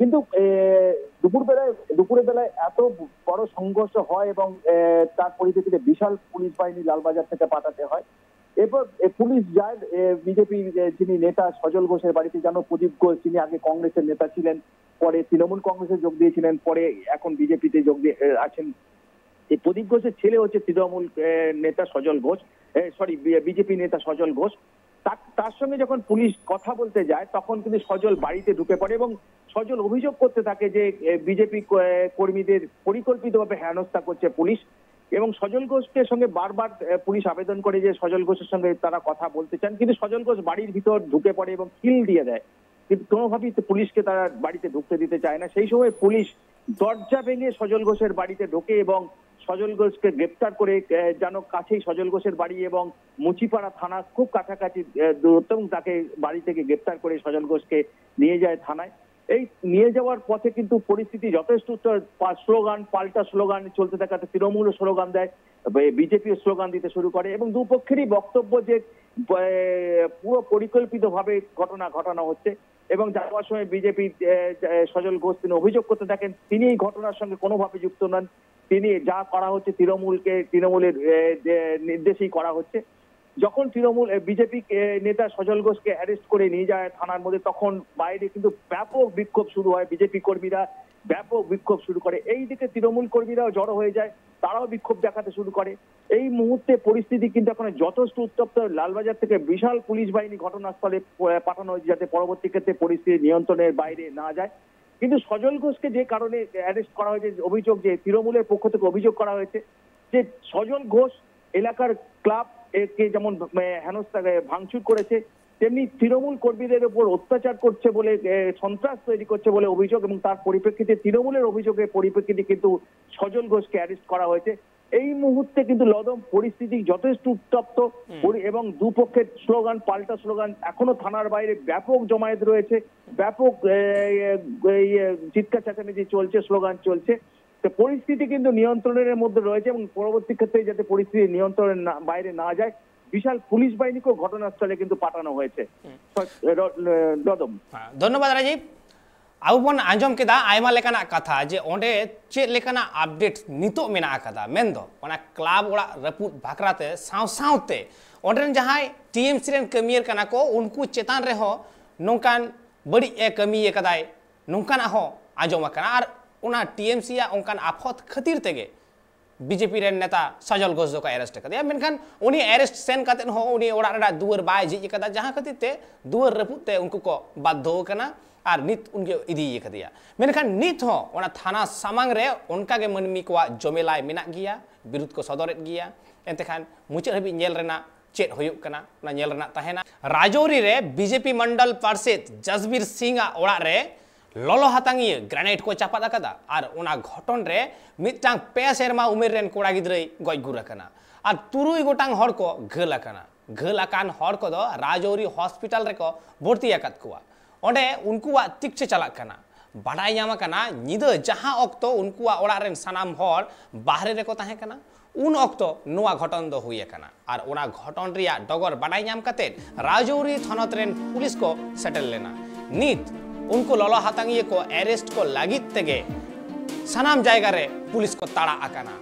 কিন্তু দুপুরবেলায় দুপুরের বেলায় এত বড় সংঘর্ষ হয় এবং তার পরিপ্রেক্ষিতে বিশাল পুলিশ বাহিনী লালবাজার থেকে পাঠাতে হয়। এরপর পুলিশ যায় বিজেপির যিনি নেতা সজল ঘোষের বাড়িতে, যেন প্রদীপ ঘোষ, যিনি আগে কংগ্রেসের নেতা ছিলেন, পরে তৃণমূল কংগ্রেসে যোগ দিয়েছিলেন, পরে এখন বিজেপিতে যোগ দিয়ে আছেন। এই প্রদীপ ঘোষের ছেলে হচ্ছে তৃণমূল নেতা সজল ঘোষ, সরি, বিজেপি নেতা সজল ঘোষ। তার সঙ্গে যখন পুলিশ কথা বলতে যায় তখন কিন্তু সজল বাড়িতে ঢুকে পড়ে এবং সজল অভিযোগ করতে থাকে যে বিজেপি কর্মীদের পরিকল্পিতভাবে হেনস্থা করছে পুলিশ। এবং সজল ঘোষের সঙ্গে বারবার পুলিশ আবেদন করে যে সজল ঘোষের সঙ্গে তারা কথা বলতে চান, কিন্তু সজল ঘোষ বাড়ির ভিতর ঢুকে পড়ে এবং কিল দিয়ে দেয়, কিন্তু কোনোভাবেই পুলিশকে তারা বাড়িতে ঢুকতে দিতে চায় না। সেই সময় পুলিশ দরজা ভেঙে সজল ঘোষের বাড়িতে ঢোকে এবং সজল ঘোষকে গ্রেপ্তার করে, আহ, যেন কাছেই সজল ঘোষের বাড়ি এবং মুচিপাড়া থানা খুব কাছাকাছি, আহ, দূরত্ব, এবং তাকে বাড়ি থেকে গ্রেপ্তার করে সজল ঘোষকে নিয়ে যায় থানায়। এই নিয়ে যাওয়ার পথে কিন্তু পরিস্থিতি যথেষ্ট উত্তপ্ত, পা-, স্লোগান, পাল্টা স্লোগান চলতে থাকে। তৃণমূলও স্লোগান দেয়, বিজেপিও স্লোগান দিতে শুরু করে এবং দুপক্ষেরই বক্তব্য যে, আহ, পুরো পরিকল্পিতভাবে ঘটনা ঘটানো হচ্ছে। এবং যাওয়ার সময় বিজেপি সজল ঘোষ তিনি অভিযোগ করতে থাকেন, তিনি এই ঘটনার সঙ্গে কোনোভাবে যুক্ত নন, তিনি যা করা হচ্ছে তৃণমূলকে, তৃণমূলের, আহ, যে নির্দেশেই করা হচ্ছে। যখন তৃণমূল, বিজেপি নেতা সজল ঘোষকে অ্যারেস্ট করে নিয়ে যায় থানার মধ্যে, তখন বাইরে কিন্তু ব্যাপক বিক্ষোভ শুরু হয়। বিজেপি কর্মীরা ব্যাপক বিক্ষোভ শুরু করে, এইদিকে তৃণমূল কর্মীরাও জড়ো হয়ে যায়, তারাও বিক্ষোভ দেখাতে শুরু করে। এই মুহূর্তে পরিস্থিতি কিন্তু এখন যথেষ্ট উত্তপ্ত। লালবাজার থেকে বিশাল পুলিশ বাহিনী ঘটনাস্থলে প-, পাঠানো হয়েছে, যাতে পরবর্তী ক্ষেত্রে পরিস্থিতি নিয়ন্ত্রণের বাইরে না যায়। কিন্তু সজল ঘোষকে যে কারণে অ্যারেস্ট করা হয়েছে, অভিযোগ যে তৃণমূলের পক্ষ থেকে অভিযোগ করা হয়েছে যে সজল ঘোষ এলাকার ক্লাব কে যেমন, আহ, হেনস্থা, আহ, ভাঙচুর করেছে, তেমনি তৃণমূল কর্মীদের উপর অত্যাচার করছে বলে, আহ, সন্ত্রাস তৈরি করছে বলে অভিযোগ, এবং তার পরিপ্রেক্ষিতে, তৃণমূলের অভিযোগের পরিপ্রেক্ষিতে কিন্তু সজল ঘোষকে অ্যারেস্ট করা হয়েছে। এই মুহূর্তে কিন্তু লদম পরিস্থিতি যথেষ্ট উত্তপ্ত। পরি-, এবং দুপক্ষের স্লোগান, পাল্টা স্লোগান, এখনো থানার বাইরে ব্যাপক জমায়েত রয়েছে, ব্যাপক, এ, এ, এ, চিৎকার চেঁচামেচি চলছে, স্লোগান চলছে। তো পরিস্থিতি কিন্তু নিয়ন্ত্রণের মধ্যে রয়েছে এবং পরবর্তী ক্ষেত্রে যাতে পরিস্থিতি নিয়ন্ত্রণের না, বাইরে না যায়, বিশাল পুলিশ বাহিনীকেও ঘটনাস্থলে কিন্তু পাঠানো হয়েছে। র-, র-, লদম। ᱦᱮᱸ, ᱫᱷᱚᱱᱱᱚᱵᱟᱫ ᱨᱟᱡᱤᱵ᱾ ᱟᱵᱚ ᱵᱚᱱ ᱟᱸᱡᱚᱢ ᱠᱮᱫᱟ ᱟᱭᱢᱟ ᱞᱮᱠᱟᱱᱟᱜ ᱠᱟᱛᱷᱟ, ᱡᱮ ᱚᱸᱰᱮ ᱪᱮᱫ ᱞᱮᱠᱟᱱᱟᱜ ᱟᱯᱰᱮᱴ ᱱᱤᱛᱚᱜ ᱢᱮᱱᱟᱜ ᱟᱠᱟᱫᱟ, ᱢᱮᱱᱫᱚ ᱚᱱᱟ ᱠᱞᱟᱵᱽ ᱚᱲᱟᱜ ᱨᱟᱹᱯᱩᱫ ᱵᱟᱠᱷᱨᱟᱛᱮ, ᱥᱟᱶ ᱥᱟᱶᱛᱮ ᱚᱸᱰᱮ ᱨᱮᱱ ᱡᱟᱦᱟᱸᱭ ᱴᱤ ᱮᱢ ᱥᱤ ᱨᱮᱱ ᱠᱟᱹᱢᱤᱭᱟᱹ ᱠᱟᱱᱟ ᱠᱚ, ᱩᱱᱠᱩ ᱪᱮᱛᱟᱱ ᱨᱮᱦᱚᱸ ᱱᱚᱝᱠᱟᱱ ᱵᱟᱹᱲᱤᱡ ᱮ ᱠᱟᱹᱢᱤ ᱟᱠᱟᱫᱟᱭ, ᱱᱚᱝᱠᱟᱱᱟᱜ ᱦᱚᱸ ᱟᱸᱡᱚᱢ ᱟᱠᱟᱱᱟ᱾ ᱟᱨ ᱚᱱᱟ ᱴᱤ ᱮᱢ ᱥᱤ ᱟᱜ ᱚᱱᱠᱟᱱ ᱟᱯᱷᱚᱛ ᱠᱷᱟᱹᱛᱤᱨ ᱛᱮᱜᱮ ᱵᱤ ᱡᱮ ᱯᱤ ᱨᱮᱱ ᱱᱮᱛᱟ ᱥᱟᱡᱚᱞ ᱜᱷᱳᱥ ᱫᱚᱠᱚ ᱮᱨᱮᱥᱴ ᱟᱠᱟᱫᱮᱭᱟ᱾ ᱢᱮᱱᱠᱷᱟᱱ ᱩᱱᱤ ᱮᱨᱮᱥᱴ ᱥᱮᱱ ᱠᱟᱛᱮᱫ ᱦᱚᱸ ᱩᱱᱤ ᱚᱲᱟᱜ ᱨᱮᱱᱟᱜ ᱫᱩᱣᱟᱹᱨ ᱵᱟᱭ ᱡᱷᱤᱡ ᱟᱠᱟᱫᱟ, ᱡᱟᱦᱟᱸ ᱠᱷᱟᱹᱛᱤᱨ ᱛᱮ ᱫᱩᱣᱟᱹᱨ ᱨᱟᱹᱯᱩᱫ ᱛᱮ ᱩᱱᱠᱩ ᱠᱚ ᱵᱟᱫᱽᱫᱷᱚ ᱟᱠᱟᱱᱟ ᱟᱨ ᱱᱤᱛ ᱩᱱᱤ ᱤᱫᱤ ᱟᱠᱟᱫᱮᱭᱟ᱾ ᱢᱮᱱᱠᱷᱟᱱ ᱱᱤᱛ ᱦᱚᱸ ᱚᱱᱟ ᱛᱷᱟᱱᱟ ᱥᱟᱢᱟᱝ ᱨᱮ ᱚᱱᱠᱟ ᱜᱮ ᱢᱟᱹᱱᱢᱤ ᱠᱚᱣᱟᱜ ᱡᱚᱢᱮᱞᱟᱭ ᱢᱮᱱᱟᱜ ᱜᱮᱭᱟ, ᱵᱤᱨᱩᱫᱷ ᱠᱚ ᱥᱚᱫᱚᱨᱮᱫ ᱜᱮᱭᱟ᱾ ᱮᱱᱛᱮ ᱠᱷᱟᱱ ᱢᱩᱪᱟᱹᱫ ᱦᱟᱹᱵᱤᱡ ᱧᱮᱞ ᱨᱮᱱᱟᱜ ᱪᱮᱫ ᱦᱩᱭᱩᱜ ᱠᱟᱱᱟ, ᱚᱱᱟ ᱧᱮᱞ ᱨᱮᱱᱟᱜ ᱛᱟᱦᱮᱱᱟ᱾ ᱨᱟᱡᱳᱨᱤ ᱨᱮ ᱵᱤ ᱡᱮ ᱯᱤ ᱢᱚᱱᱰᱚᱞ ᱯᱟᱨᱥᱮᱛ ᱡᱟᱥᱵᱤᱨ ᱥᱤᱝ ᱟᱜ ᱚᱲᱟᱜ ᱨᱮ ᱞᱚᱞᱚ ᱦᱟᱛᱟᱝᱤᱭᱟᱹ ᱜᱨᱮᱱᱮᱰ ᱠᱚ ᱪᱟᱯᱟᱫ ᱟᱠᱟᱫᱟ ᱟᱨ ᱚᱱᱟ ᱜᱷᱚᱴᱚᱱ ᱨᱮ ᱢᱤᱫᱴᱟᱝ ᱯᱮ ᱥᱮᱨᱢᱟ ᱩᱢᱮᱨ ᱨᱮᱱ ᱠᱚᱲᱟ ᱜᱤᱫᱽᱨᱟᱹᱭ ᱜᱚᱡ ᱜᱩᱨ ᱟᱠᱟᱱᱟ ᱟᱨ ᱛᱩᱨᱩᱭ ᱜᱚᱴᱟᱝ ᱦᱚᱲ ᱠᱚ ᱜᱷᱟᱹᱞ ᱟᱠᱟᱱᱟ᱾ ᱜᱷᱟᱹᱞ ᱟᱠᱟᱱ ᱦᱚᱲ ᱠᱚᱫᱚ ᱨᱟᱡᱽᱟᱹᱨᱤ ᱦᱚᱥᱯᱤᱴᱟᱞ ᱨᱮᱠᱚ ᱵᱷᱚᱨᱛᱤ ᱟᱠᱟᱫ ᱠᱚᱣᱟ᱾ ᱚᱸᱰᱮ ᱩᱱᱠᱩᱣᱟᱜ ᱛᱤᱠᱪᱷᱟᱹ ᱪᱟᱞᱟᱜ ᱠᱟᱱᱟ᱾ ᱵᱟᱰᱟᱭ ᱧᱟᱢ ᱟᱠᱟᱱᱟ, ᱧᱤᱫᱟᱹ ᱡᱟᱦᱟᱸ ᱚᱠᱛᱚ ᱩᱱᱠᱩᱣᱟᱜ ᱚᱲᱟᱜ ᱨᱮᱱ ᱥᱟᱱᱟᱢ ᱦᱚᱲ ᱵᱟᱦᱨᱮ ᱨᱮᱠᱚ ᱛᱟᱦᱮᱸ ᱠᱟᱱᱟ, ᱩᱱ ᱚᱠᱛᱚ ᱱᱚᱣᱟ ᱜᱷᱚᱴᱚᱱ ᱫᱚ ᱦᱩᱭ ᱟᱠᱟᱱᱟ᱾ ᱟᱨ ᱚᱱᱟ ᱜᱷᱚᱴᱚᱱ ᱨᱮᱭᱟᱜ ᱰᱚᱜᱚᱨ ᱵᱟᱰᱟᱭ ᱧᱟᱢ ᱠᱟᱛᱮ ᱨᱟᱡᱽᱟᱹᱨᱤ ᱛᱷᱚᱱᱚᱛ ᱨᱮᱱ ᱯᱩᱞᱤᱥ ᱠᱚ ᱥᱮᱴᱮᱨ ᱞᱮᱱᱟ᱾ ᱱᱤᱛ ᱩᱱᱠᱩ ᱞᱚᱞᱚ ᱦᱟᱛᱟᱝᱤᱭᱟᱹ ᱠᱚ ᱮᱨᱮᱥᱴ ᱠᱚ ᱞᱟᱹᱜᱤᱫ ᱛᱮᱜᱮ ᱥᱟᱱᱟᱢ ᱡᱟᱭᱜᱟ ᱨᱮ ᱯᱩᱞᱤᱥ ᱠᱚ ᱛᱟᱲᱟᱜ ᱟᱠᱟᱱᱟ᱾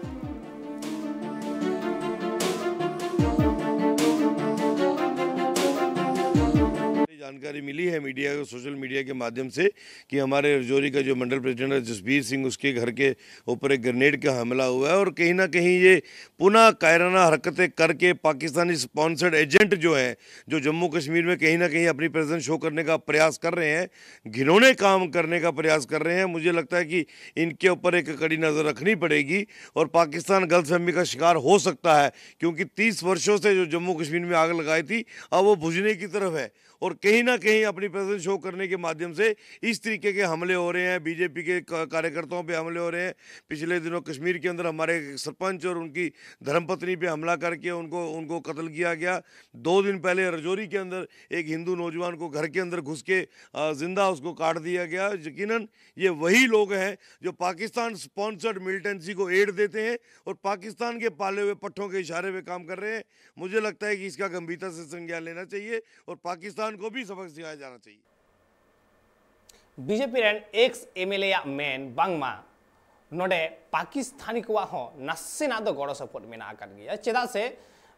जानकारी मिली है मीडिया को, सोशल मीडिया के माध्यम से, कि हमारे रजौरी का जो मंडल प्रेसिडेंट है जसबीर सिंह, उसके घर के ऊपर एक ग्रेनेड का हमला हुआ है और कहीं ना कहीं ये पुनः कायराना हरकतें करके पाकिस्तानी स्पॉन्सर्ड एजेंट जो है, जो जम्मू कश्मीर में कहीं ना कहीं अपनी प्रेजेंस शो करने का प्रयास कर रहे हैं, घिनौने काम करने का प्रयास कर रहे हैं। मुझे लगता है कि इनके ऊपर एक कड़ी नज़र रखनी पड़ेगी और पाकिस्तान गलतफहमी का शिकार हो सकता है, क्योंकि तीस वर्षों से जो जम्मू कश्मीर में आग लगाई थी, अब वो बुझने की तरफ है और कहीं ना कहीं अपनी प्रेजेंस शो करने के माध्यम से इस तरीके के हमले हो रहे हैं, बीजेपी के क- कार्यकर्ताओं पे हमले हो रहे हैं। पिछले दिनों कश्मीर के अंदर हमारे एक सरपंच और उनकी धर्मपत्नी पे हमला करके उनको उनको कत्ल किया गया। दो दिन पहले रजौरी के अंदर एक हिंदू नौजवान को घर के अंदर घुस के अ, जिंदा उसको काट दिया गया। यकीनन ये वही लोग हैं जो पाकिस्तान स्पॉन्सर्ड मिलिटेंसी को एड देते हैं और पाकिस्तान के पाले हुए पट्ठों के इशारे पे काम कर रहे हैं। मुझे लगता है कि इसका गंभीरता से संज्ञान लेना चाहिए और पाकिस्तान को भी सबक सिखाया जाना चाहिए। ᱵᱤᱡᱮᱯᱤ ᱨᱮᱱ ᱮᱠᱥ ᱮᱢᱮᱞᱮ ᱟᱜ ᱢᱮᱱ ᱵᱟᱝᱢᱟ ᱱᱚᱰᱮ ᱯᱟᱠᱤᱥᱛᱟᱱᱤ ᱠᱚᱣᱟᱜ ᱦᱚᱸ ᱱᱟᱥᱮᱱᱟᱜ ᱫᱚ ᱜᱚᱲᱚ ᱥᱚᱯᱚᱦᱚᱫ ᱢᱮᱱᱟᱜ ᱟᱠᱟᱫ ᱜᱮᱭᱟ᱾ ᱪᱮᱫᱟᱜ ᱥᱮ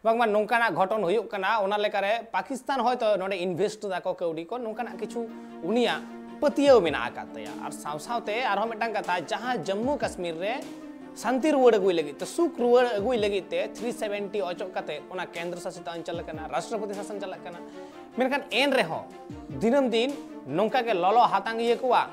ᱵᱟᱝᱢᱟ ᱱᱚᱝᱠᱟᱱᱟᱜ ᱜᱷᱚᱴᱚᱱ ᱦᱩᱭᱩᱜ ᱠᱟᱱᱟ, ᱚᱱᱟ ᱞᱮᱠᱟᱨᱮ ᱯᱟᱠᱤᱥᱛᱟᱱ ᱦᱚᱭᱛᱚ ᱱᱚᱰᱮ ᱤᱱᱵᱷᱮᱥᱴ ᱫᱟᱠᱚ ᱠᱟᱹᱣᱰᱤ ᱠᱚ, ᱱᱚᱝᱠᱟᱱᱟᱜ ᱠᱤᱪᱷᱩ ᱩᱱᱤᱭᱟᱜ ᱯᱟᱹᱛᱭᱟᱹᱣ ᱢᱮᱱᱟᱜ ᱟᱠᱟᱫ ᱛᱟᱭᱟ᱾ ᱟᱨ ᱥᱟᱶ ᱥᱟᱶᱛᱮ ᱟᱨᱦᱚᱸ ᱢᱤᱫᱴᱟᱝ ᱠᱟᱛᱷᱟ, ᱡᱟᱦᱟᱸ ᱡᱟᱢᱢᱩ ᱠᱟᱥᱢᱤᱨ ᱨᱮ ᱥᱟᱱᱛᱤ ᱨᱩᱣᱟᱹᱲ ᱟᱹᱜᱩᱭ ᱞᱟᱹᱜᱤᱫ ᱛᱮ, ᱥᱩᱠ ᱨᱩᱣᱟᱹᱲ ᱟᱹᱜᱩᱭ ᱞᱟᱹᱜᱤᱫ ᱛᱮ ᱛᱷᱨᱤ ᱥᱮᱵᱷᱮᱱᱴᱤ ᱚᱪᱚᱜ ᱠᱟᱛᱮ ᱚᱱᱟ ᱠᱮᱱᱫᱨᱚ ᱥᱟᱥᱤᱛ ᱚᱧᱪᱚᱞ ᱟᱠᱟᱱᱟ, ᱨᱟᱥᱴᱨᱚᱯᱚᱛᱤ ᱥᱟᱥᱚᱱ ᱪᱟᱞᱟᱜ ᱠᱟᱱᱟ, ᱢᱮᱱᱠᱷᱟᱱ ᱮᱱ ᱨᱮᱦᱚᱸ ᱫᱤᱱᱟᱹᱢ ᱫᱤᱱ ᱱᱚᱝᱠᱟ ᱜᱮ ᱞᱚᱞᱚ ᱦᱟᱛᱟᱝ ᱤᱭᱟᱹ ᱠᱚᱣᱟᱜ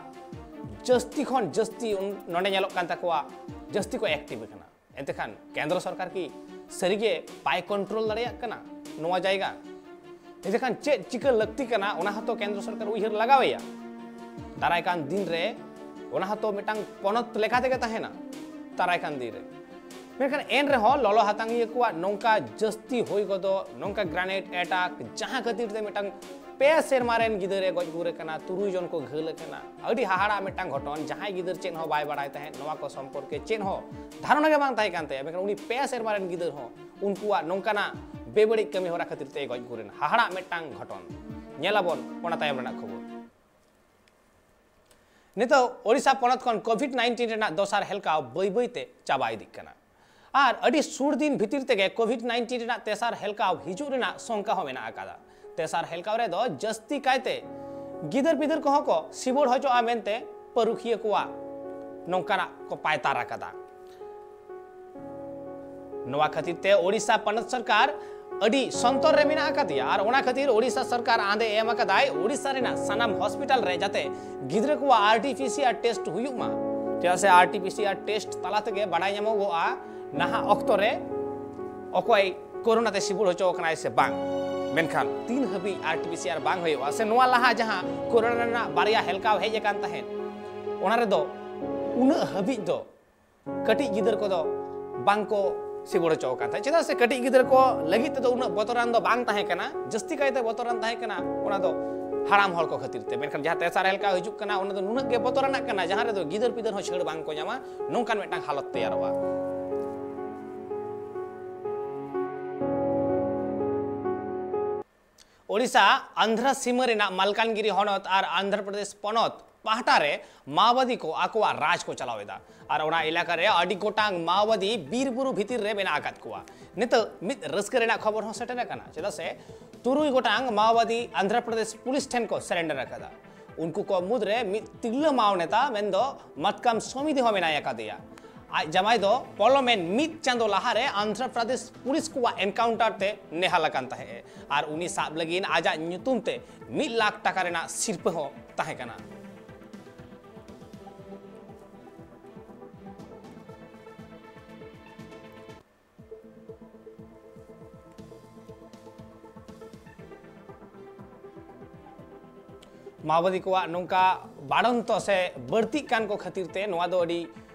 ᱡᱟᱹᱥᱛᱤ ᱠᱷᱚᱱ ᱡᱟᱹᱥᱛᱤ ᱩᱱ- ᱱᱚᱰᱮ ᱧᱮᱞᱚᱜ ᱠᱟᱱ ᱛᱟᱠᱚᱣᱟ, ᱡᱟᱹᱥᱛᱤ ᱠᱚ ᱮᱠᱴᱤᱵᱷ ᱟᱠᱟᱱᱟ᱾ ᱮᱱᱛᱮ ᱠᱷᱟᱱ ᱠᱮᱱᱫᱨᱚ ᱥᱚᱨᱠᱟᱨ ᱠᱤ ᱥᱟᱹᱨᱤᱜᱮ ᱵᱟᱭ ᱠᱚᱱᱴᱨᱳᱞ ᱫᱟᱲᱮᱭᱟᱜ ᱠᱟᱱᱟ ᱱᱚᱣᱟ ᱡᱟᱭᱜᱟ? ᱮᱱᱛᱮ ᱠᱷᱟᱱ ᱪᱮᱫ ᱪᱤᱠᱟᱹ ᱞᱟᱹᱠᱛᱤ ᱠᱟᱱᱟ, ᱚᱱᱟ ᱦᱚᱸᱛᱚ ᱠᱮᱱᱫᱨᱚ ᱥᱚᱨᱠᱟᱨ ᱩᱭᱦᱟᱹᱨ ᱞᱟᱜᱟᱣᱮᱭᱟ᱾ ᱫᱟᱨᱟᱭ ᱠᱟᱱ ᱫᱤᱱ ᱨᱮ ᱚᱱᱟ ᱦᱚᱸᱛᱚ ᱢᱤᱫᱴᱟᱝ ᱯᱚᱱᱚᱛ ᱞᱮᱠᱟ ᱛᱮᱜᱮ ᱛᱟᱦᱮᱱᱟ ᱫᱟᱨᱟᱭ ᱠᱟᱱ ᱫᱤᱱ ᱨᱮ᱾ ᱢᱮᱱᱠᱷᱟᱱ ᱮᱱ ᱨᱮᱦᱚᱸ ᱞᱚᱞᱚ ᱦᱟᱛᱟᱝᱤᱭᱟᱹ ᱠᱚᱣᱟᱜ ᱱᱚᱝᱠᱟ ᱡᱟᱹᱥᱛᱤ ᱦᱩᱭ ᱜᱚᱫᱚᱜ, ᱱᱚᱝᱠᱟ grenade attack, ᱡᱟᱦᱟᱸ ᱠᱷᱟᱹᱛᱤᱨ ᱛᱮ ᱢᱤᱫᱴᱟᱝ ᱯᱮ ᱥᱮᱨᱢᱟ ᱨᱮᱱ ᱜᱤᱫᱟᱹᱨ ᱮ ᱜᱚᱡ ᱜᱩᱨ ᱟᱠᱟᱱᱟ, ᱛᱩᱨᱩᱭ ᱡᱚᱱ ᱠᱚ ᱜᱷᱟᱹᱞ ᱟᱠᱟᱱᱟ, ᱟᱹᱰᱤ ᱦᱟᱦᱟᱲᱟᱜ ᱢᱤᱫᱴᱟᱝ ᱜᱷᱚᱴᱚᱱ᱾ ᱡᱟᱦᱟᱸᱭ ᱜᱤᱫᱟᱹᱨ ᱪᱮᱫ ᱦᱚᱸ ᱵᱟᱭ ᱵᱟᱲᱟᱭ ᱛᱟᱦᱮᱸᱫ, ᱱᱚᱣᱟ ᱠᱚ ᱥᱚᱢᱯᱚᱨᱠᱮ ᱪᱮᱫ ᱦᱚᱸ ᱫᱷᱟᱨᱚᱱᱟ ᱜᱮ ᱵᱟᱝ ᱛᱟᱦᱮᱸ ᱠᱟᱱ ᱛᱟᱭᱟ, ᱢᱮᱱᱠᱷᱟᱱ ᱩᱱᱤ ᱯᱮ ᱥᱮᱨᱢᱟ ᱨᱮᱱ ᱜᱤᱫᱟᱹᱨ ᱦᱚᱸ ᱩᱱᱠᱩᱣᱟᱜ ᱱᱚᱝᱠᱟᱱᱟᱜ ᱵᱮᱵᱟᱹᱲᱤᱡ ᱠᱟᱹᱢᱤ ᱦᱚᱨᱟ ᱠᱷᱟᱹᱛᱤᱨ ᱛᱮ ᱜᱚᱡ ᱜᱩᱨ ᱮᱱᱟ᱾ ᱦᱟᱦᱟᱲᱟᱜ ᱢᱤᱫᱴᱟᱝ ᱜᱷᱚᱴᱚᱱ᱾ ᱧᱮᱞᱟᱵᱚᱱ ᱚᱱᱟ ᱛᱟᱭᱚᱢ ᱨᱮᱱᱟᱜ ᱠᱷᱚᱵᱚᱨ᱾ ᱱᱤᱛᱚᱜ ᱳᱰᱤᱥᱟ ᱯᱚᱱᱚᱛ ᱠᱷᱚᱱ ᱠᱳᱵᱷᱤᱰ ᱱᱟᱭᱤᱱᱴᱤᱱ ᱨᱮᱱᱟᱜ ᱫᱚᱥᱟᱨ ᱦᱮᱞᱠᱟᱣ ᱵᱟᱹᱭ ᱵᱟᱹᱭ ᱛᱮ ᱪᱟᱵᱟ ᱤᱫᱤᱜ ᱠᱟᱱᱟ᱾ ᱟᱨ ᱟᱹᱰᱤ ᱥᱩᱨ ᱫᱤᱱ ᱵᱷᱤᱛᱤᱨ ᱛᱮᱜᱮ ᱠᱳᱵᱷᱤᱰ ᱱᱟᱭᱤᱱᱴᱤᱱ ᱨᱮᱱᱟᱜ ᱛᱮᱥᱟᱨ ᱦᱮᱞᱠᱟᱣ ᱦᱤᱡᱩᱜ ᱨᱮᱱᱟᱜ ᱥᱚᱝᱠᱟ ᱦᱚᱸ ᱢᱮᱱᱟᱜ ᱟᱠᱟᱫᱟ᱾ ᱛᱮᱥᱟᱨ ᱦᱮᱞᱠᱟᱣ ᱨᱮᱫᱚ ᱡᱟᱹᱥᱛᱤ ᱠᱟᱭᱛᱮ ᱜᱤᱫᱟᱹᱨ ᱯᱤᱫᱟᱹᱨ ᱠᱚᱦᱚᱸ ᱠᱚ ᱥᱤᱵᱚᱲ ᱦᱚᱪᱚᱜᱼᱟ ᱢᱮᱱᱛᱮ ᱯᱟᱹᱨᱩᱠᱷᱤᱭᱟᱹ ᱠᱚᱣᱟᱜ ᱱᱚᱝᱠᱟᱱᱟᱜ ᱠᱚ ᱯᱟᱭᱛᱟᱨ ᱟᱠᱟᱫᱟ᱾ ᱱᱚᱣᱟ ᱠᱷᱟᱹᱛᱤᱨ ᱛᱮ ᱳᱰᱤᱥᱟ ᱯᱚᱱᱚᱛ ᱥᱚᱨᱠᱟᱨ ᱟᱹᱰᱤ ᱥᱚᱱᱛᱚᱨ ᱨᱮ ᱢᱮᱱᱟᱜ ᱟᱠᱟᱫᱮᱭᱟ ᱟᱨ ᱚᱱᱟ ᱠᱷᱟᱹᱛᱤᱨ ᱳᱰᱤᱥᱟ ᱥᱚᱨᱠᱟᱨ ᱟᱸᱫᱮ ᱮᱢ ᱟᱠᱟᱫᱟᱭ ᱳᱰᱤᱥᱟ ᱨᱮᱱᱟᱜ ᱥᱟᱱᱟᱢ ᱦᱚᱥᱯᱤᱴᱟᱞ ᱨᱮ ᱡᱟᱛᱮ ᱜᱤᱫᱽᱨᱟᱹ ᱠᱚᱣᱟᱜ ᱟᱨ ᱴᱤ ᱯᱤ ᱥᱤ ᱟᱨ ᱴᱮᱥᱴ ᱦᱩᱭᱩᱜ ᱢᱟ᱾ ᱪᱮᱫᱟᱜ ᱥᱮ ᱟᱨ ᱴᱤ ᱯᱤ ᱥᱤ ᱟᱨ ᱴᱮᱥᱴ ᱛᱟᱞᱟ ᱛᱮᱜᱮ ᱵᱟᱰᱟᱭ ᱧᱟᱢᱚᱜᱚᱜᱼᱟ ᱱᱟᱦᱟᱜ ᱚᱠᱛᱚ ᱨᱮ ᱚᱠᱚᱭ ᱠᱳᱨᱳᱱᱟ ᱛᱮ ᱥᱤᱵᱩᱲ ᱦᱚᱪᱚ ᱟᱠᱟᱱᱟᱭ ᱥᱮ ᱵᱟᱝ᱾ ᱢᱮᱱᱠᱷᱟᱱ ᱛᱤᱱ ᱦᱟᱹᱵᱤᱡ ᱟᱨ ᱴᱤ ᱯᱤ ᱥᱤ ᱟᱨ ᱵᱟᱝ ᱦᱩᱭᱩᱜᱼᱟ, ᱥᱮ ᱱᱚᱣᱟ ᱞᱟᱦᱟ ᱡᱟᱦᱟᱸ ᱠᱳᱨᱳᱱᱟ ᱨᱮᱱᱟᱜ ᱵᱟᱨᱭᱟ ᱦᱮᱞᱠᱟᱣ ᱦᱮᱡ ᱟᱠᱟᱱ ᱛᱟᱦᱮᱸᱫ, ᱚᱱᱟ ᱨᱮᱫᱚ ᱩᱱᱟᱹᱜ ᱦᱟᱹᱵᱤᱡ ᱫᱚ ᱠᱟᱹᱴᱤᱡ ᱜᱤᱫᱟᱹᱨ ᱠᱚᱫᱚ ᱵᱟᱝ ᱠᱚ ᱥᱤᱵᱚᱲ ᱦᱚᱪᱚ ᱟᱠᱟᱱ ᱛᱟᱦᱮᱸᱫ᱾ ᱪᱮᱫᱟᱜ ᱥᱮ ᱠᱟᱹᱴᱤᱡ ᱜᱤᱫᱟᱹᱨ ᱠᱚ ᱞᱟᱹᱜᱤᱫ ᱛᱮᱫᱚ ᱩᱱᱟᱹᱜ ᱵᱚᱛᱚᱨᱟᱱ ᱫᱚ ᱵᱟᱝ ᱛᱟᱦᱮᱸ ᱠᱟᱱᱟ, ᱡᱟᱹᱥᱛᱤ ᱠᱟᱭᱛᱮ ᱵᱚᱛᱚᱨᱟᱱ ᱛᱟᱦᱮᱸ ᱠᱟᱱᱟ ᱚᱱᱟ ᱫᱚ ᱦᱟᱲᱟᱢ ᱦᱚᱲ ᱠᱚ ᱠᱷᱟᱹᱛᱤᱨ ᱛᱮ᱾ ᱢᱮᱱᱠᱷᱟᱱ ᱡᱟᱦᱟᱸ ᱛᱮᱥᱟᱨ ᱦᱮᱞᱠᱟᱣ ᱦᱤᱡᱩᱜ ᱠᱟᱱᱟ, ᱚᱱᱟ ᱫᱚ ᱱᱩᱱᱟᱹᱜ ᱜᱮ ᱵᱚᱛᱚᱨᱟᱱᱟᱜ ᱠᱟᱱᱟ, ᱡᱟᱦᱟᱸ ᱨᱮᱫᱚ ᱜᱤᱫᱟᱹᱨ ᱯᱤᱫᱟᱹᱨ ᱦᱚᱸ ᱪᱷᱟᱹᱲ ᱵᱟᱝ ᱠᱚ ᱧᱟᱢᱟ, ᱱᱚᱝᱠᱟᱱ ᱢᱤᱫᱴᱟᱝ ᱦᱟᱞᱚᱛ ᱛᱮᱭᱟᱨᱚᱜᱼᱟ᱾ ᱳᱰᱤᱥᱟ ᱟᱱᱫᱷᱨᱟ ᱥᱤᱢᱟᱹ ᱨᱮᱱᱟᱜ ᱢᱟᱞᱠᱟᱱᱜᱤᱨᱤ ᱦᱚᱱᱚᱛ ᱟᱨ ᱟᱱᱫᱷᱨᱟ ᱯᱨᱚᱫᱮᱥ ᱯᱚᱱᱚᱛ ᱯᱟᱦᱴᱟ ᱨᱮ ᱢᱟᱣᱵᱟᱫᱤ ᱠᱚ ᱟᱠᱚᱣᱟᱜ ᱨᱟᱡᱽ ᱠᱚ ᱪᱟᱞᱟᱣ ᱮᱫᱟ ᱟᱨ ᱚᱱᱟ ᱮᱞᱟᱠᱟ ᱨᱮ ᱟᱹᱰᱤ ᱜᱚᱴᱟᱝ ᱢᱟᱣᱵᱟᱫᱤ ᱵᱤᱨ ᱵᱩᱨᱩ ᱵᱷᱤᱛᱤᱨ ᱨᱮ ᱢᱮᱱᱟᱜ ᱟᱠᱟᱫ ᱠᱚᱣᱟ᱾ ᱱᱤᱛᱚᱜ ᱢᱤᱫ ᱨᱟᱹᱥᱠᱟᱹ ᱨᱮᱱᱟᱜ ᱠᱷᱚᱵᱚᱨ ᱦᱚᱸ ᱥᱮᱴᱮᱨ ᱟᱠᱟᱱᱟ, ᱪᱮᱫᱟᱜ ᱥᱮ ᱛᱩᱨᱩᱭ ᱜᱚᱴᱟᱝ ᱢᱟᱣᱵᱟᱫᱤ ᱟᱱᱫᱷᱨᱟ ᱯᱨᱚᱫᱮᱥ ᱯᱩᱞᱤᱥ ᱴᱷᱮᱱ ᱠᱚ ᱥᱟᱨᱮᱱᱰᱟᱨ ᱟᱠᱟᱫᱟ᱾ ᱩᱱᱠᱩ ᱠᱚ ᱢᱩᱫᱽᱨᱮ ᱢᱤᱫ ᱛᱤᱨᱞᱟᱹ ᱢᱟᱣ ᱱᱮᱛᱟ ᱢᱮᱱᱫᱚ ᱢᱟᱛᱠᱟᱢ ᱥᱚᱢᱤᱫᱤ ᱦᱚᱸ ᱢᱮᱱᱟᱭ ᱟᱠᱟᱫᱮᱭᱟ᱾ ᱟᱡ ᱡᱟᱢᱟᱭ ᱫᱚ ᱯᱚᱞᱚᱢᱮᱱ ᱢᱤᱫ ᱪᱟᱸᱫᱚ ᱞᱟᱦᱟᱨᱮ ᱟᱱᱫᱷᱨᱟ ᱯᱨᱚᱫᱮᱥ ᱯᱩᱞᱤᱥ ᱠᱚᱣᱟᱜ ᱮᱱᱠᱟᱣᱩᱱᱴᱟᱨ ᱛᱮ ᱱᱮᱦᱟᱞ ᱟᱠᱟᱱ ᱛᱟᱦᱮᱸᱫ ᱟᱨ ᱩᱱᱤ ᱥᱟᱵ ᱞᱟᱹᱜᱤᱫ ᱟᱡᱟᱜ ᱧᱩᱛᱩᱢ ᱛᱮ ᱢᱤᱫ ᱞᱟᱠᱷ ᱴᱟᱠᱟ ᱨᱮᱱᱟᱜ ᱥᱤᱨᱯᱟᱹ ᱦᱚᱸ ᱛᱟᱦᱮᱸ ᱠᱟᱱᱟ᱾ ᱢᱟᱣᱵᱟᱫᱤ ᱠᱚᱣᱟᱜ ᱱᱚᱝᱠᱟ ᱵᱟᱲᱚᱱᱛᱚ ᱥᱮ ᱵᱟᱹᱲᱛᱤᱜ ᱠᱟᱱ ᱠᱚ ᱠᱷᱟᱹᱛᱤᱨ ᱛᱮ ᱱᱚᱣᱟ ᱫᱚ ᱟᱹᱰᱤ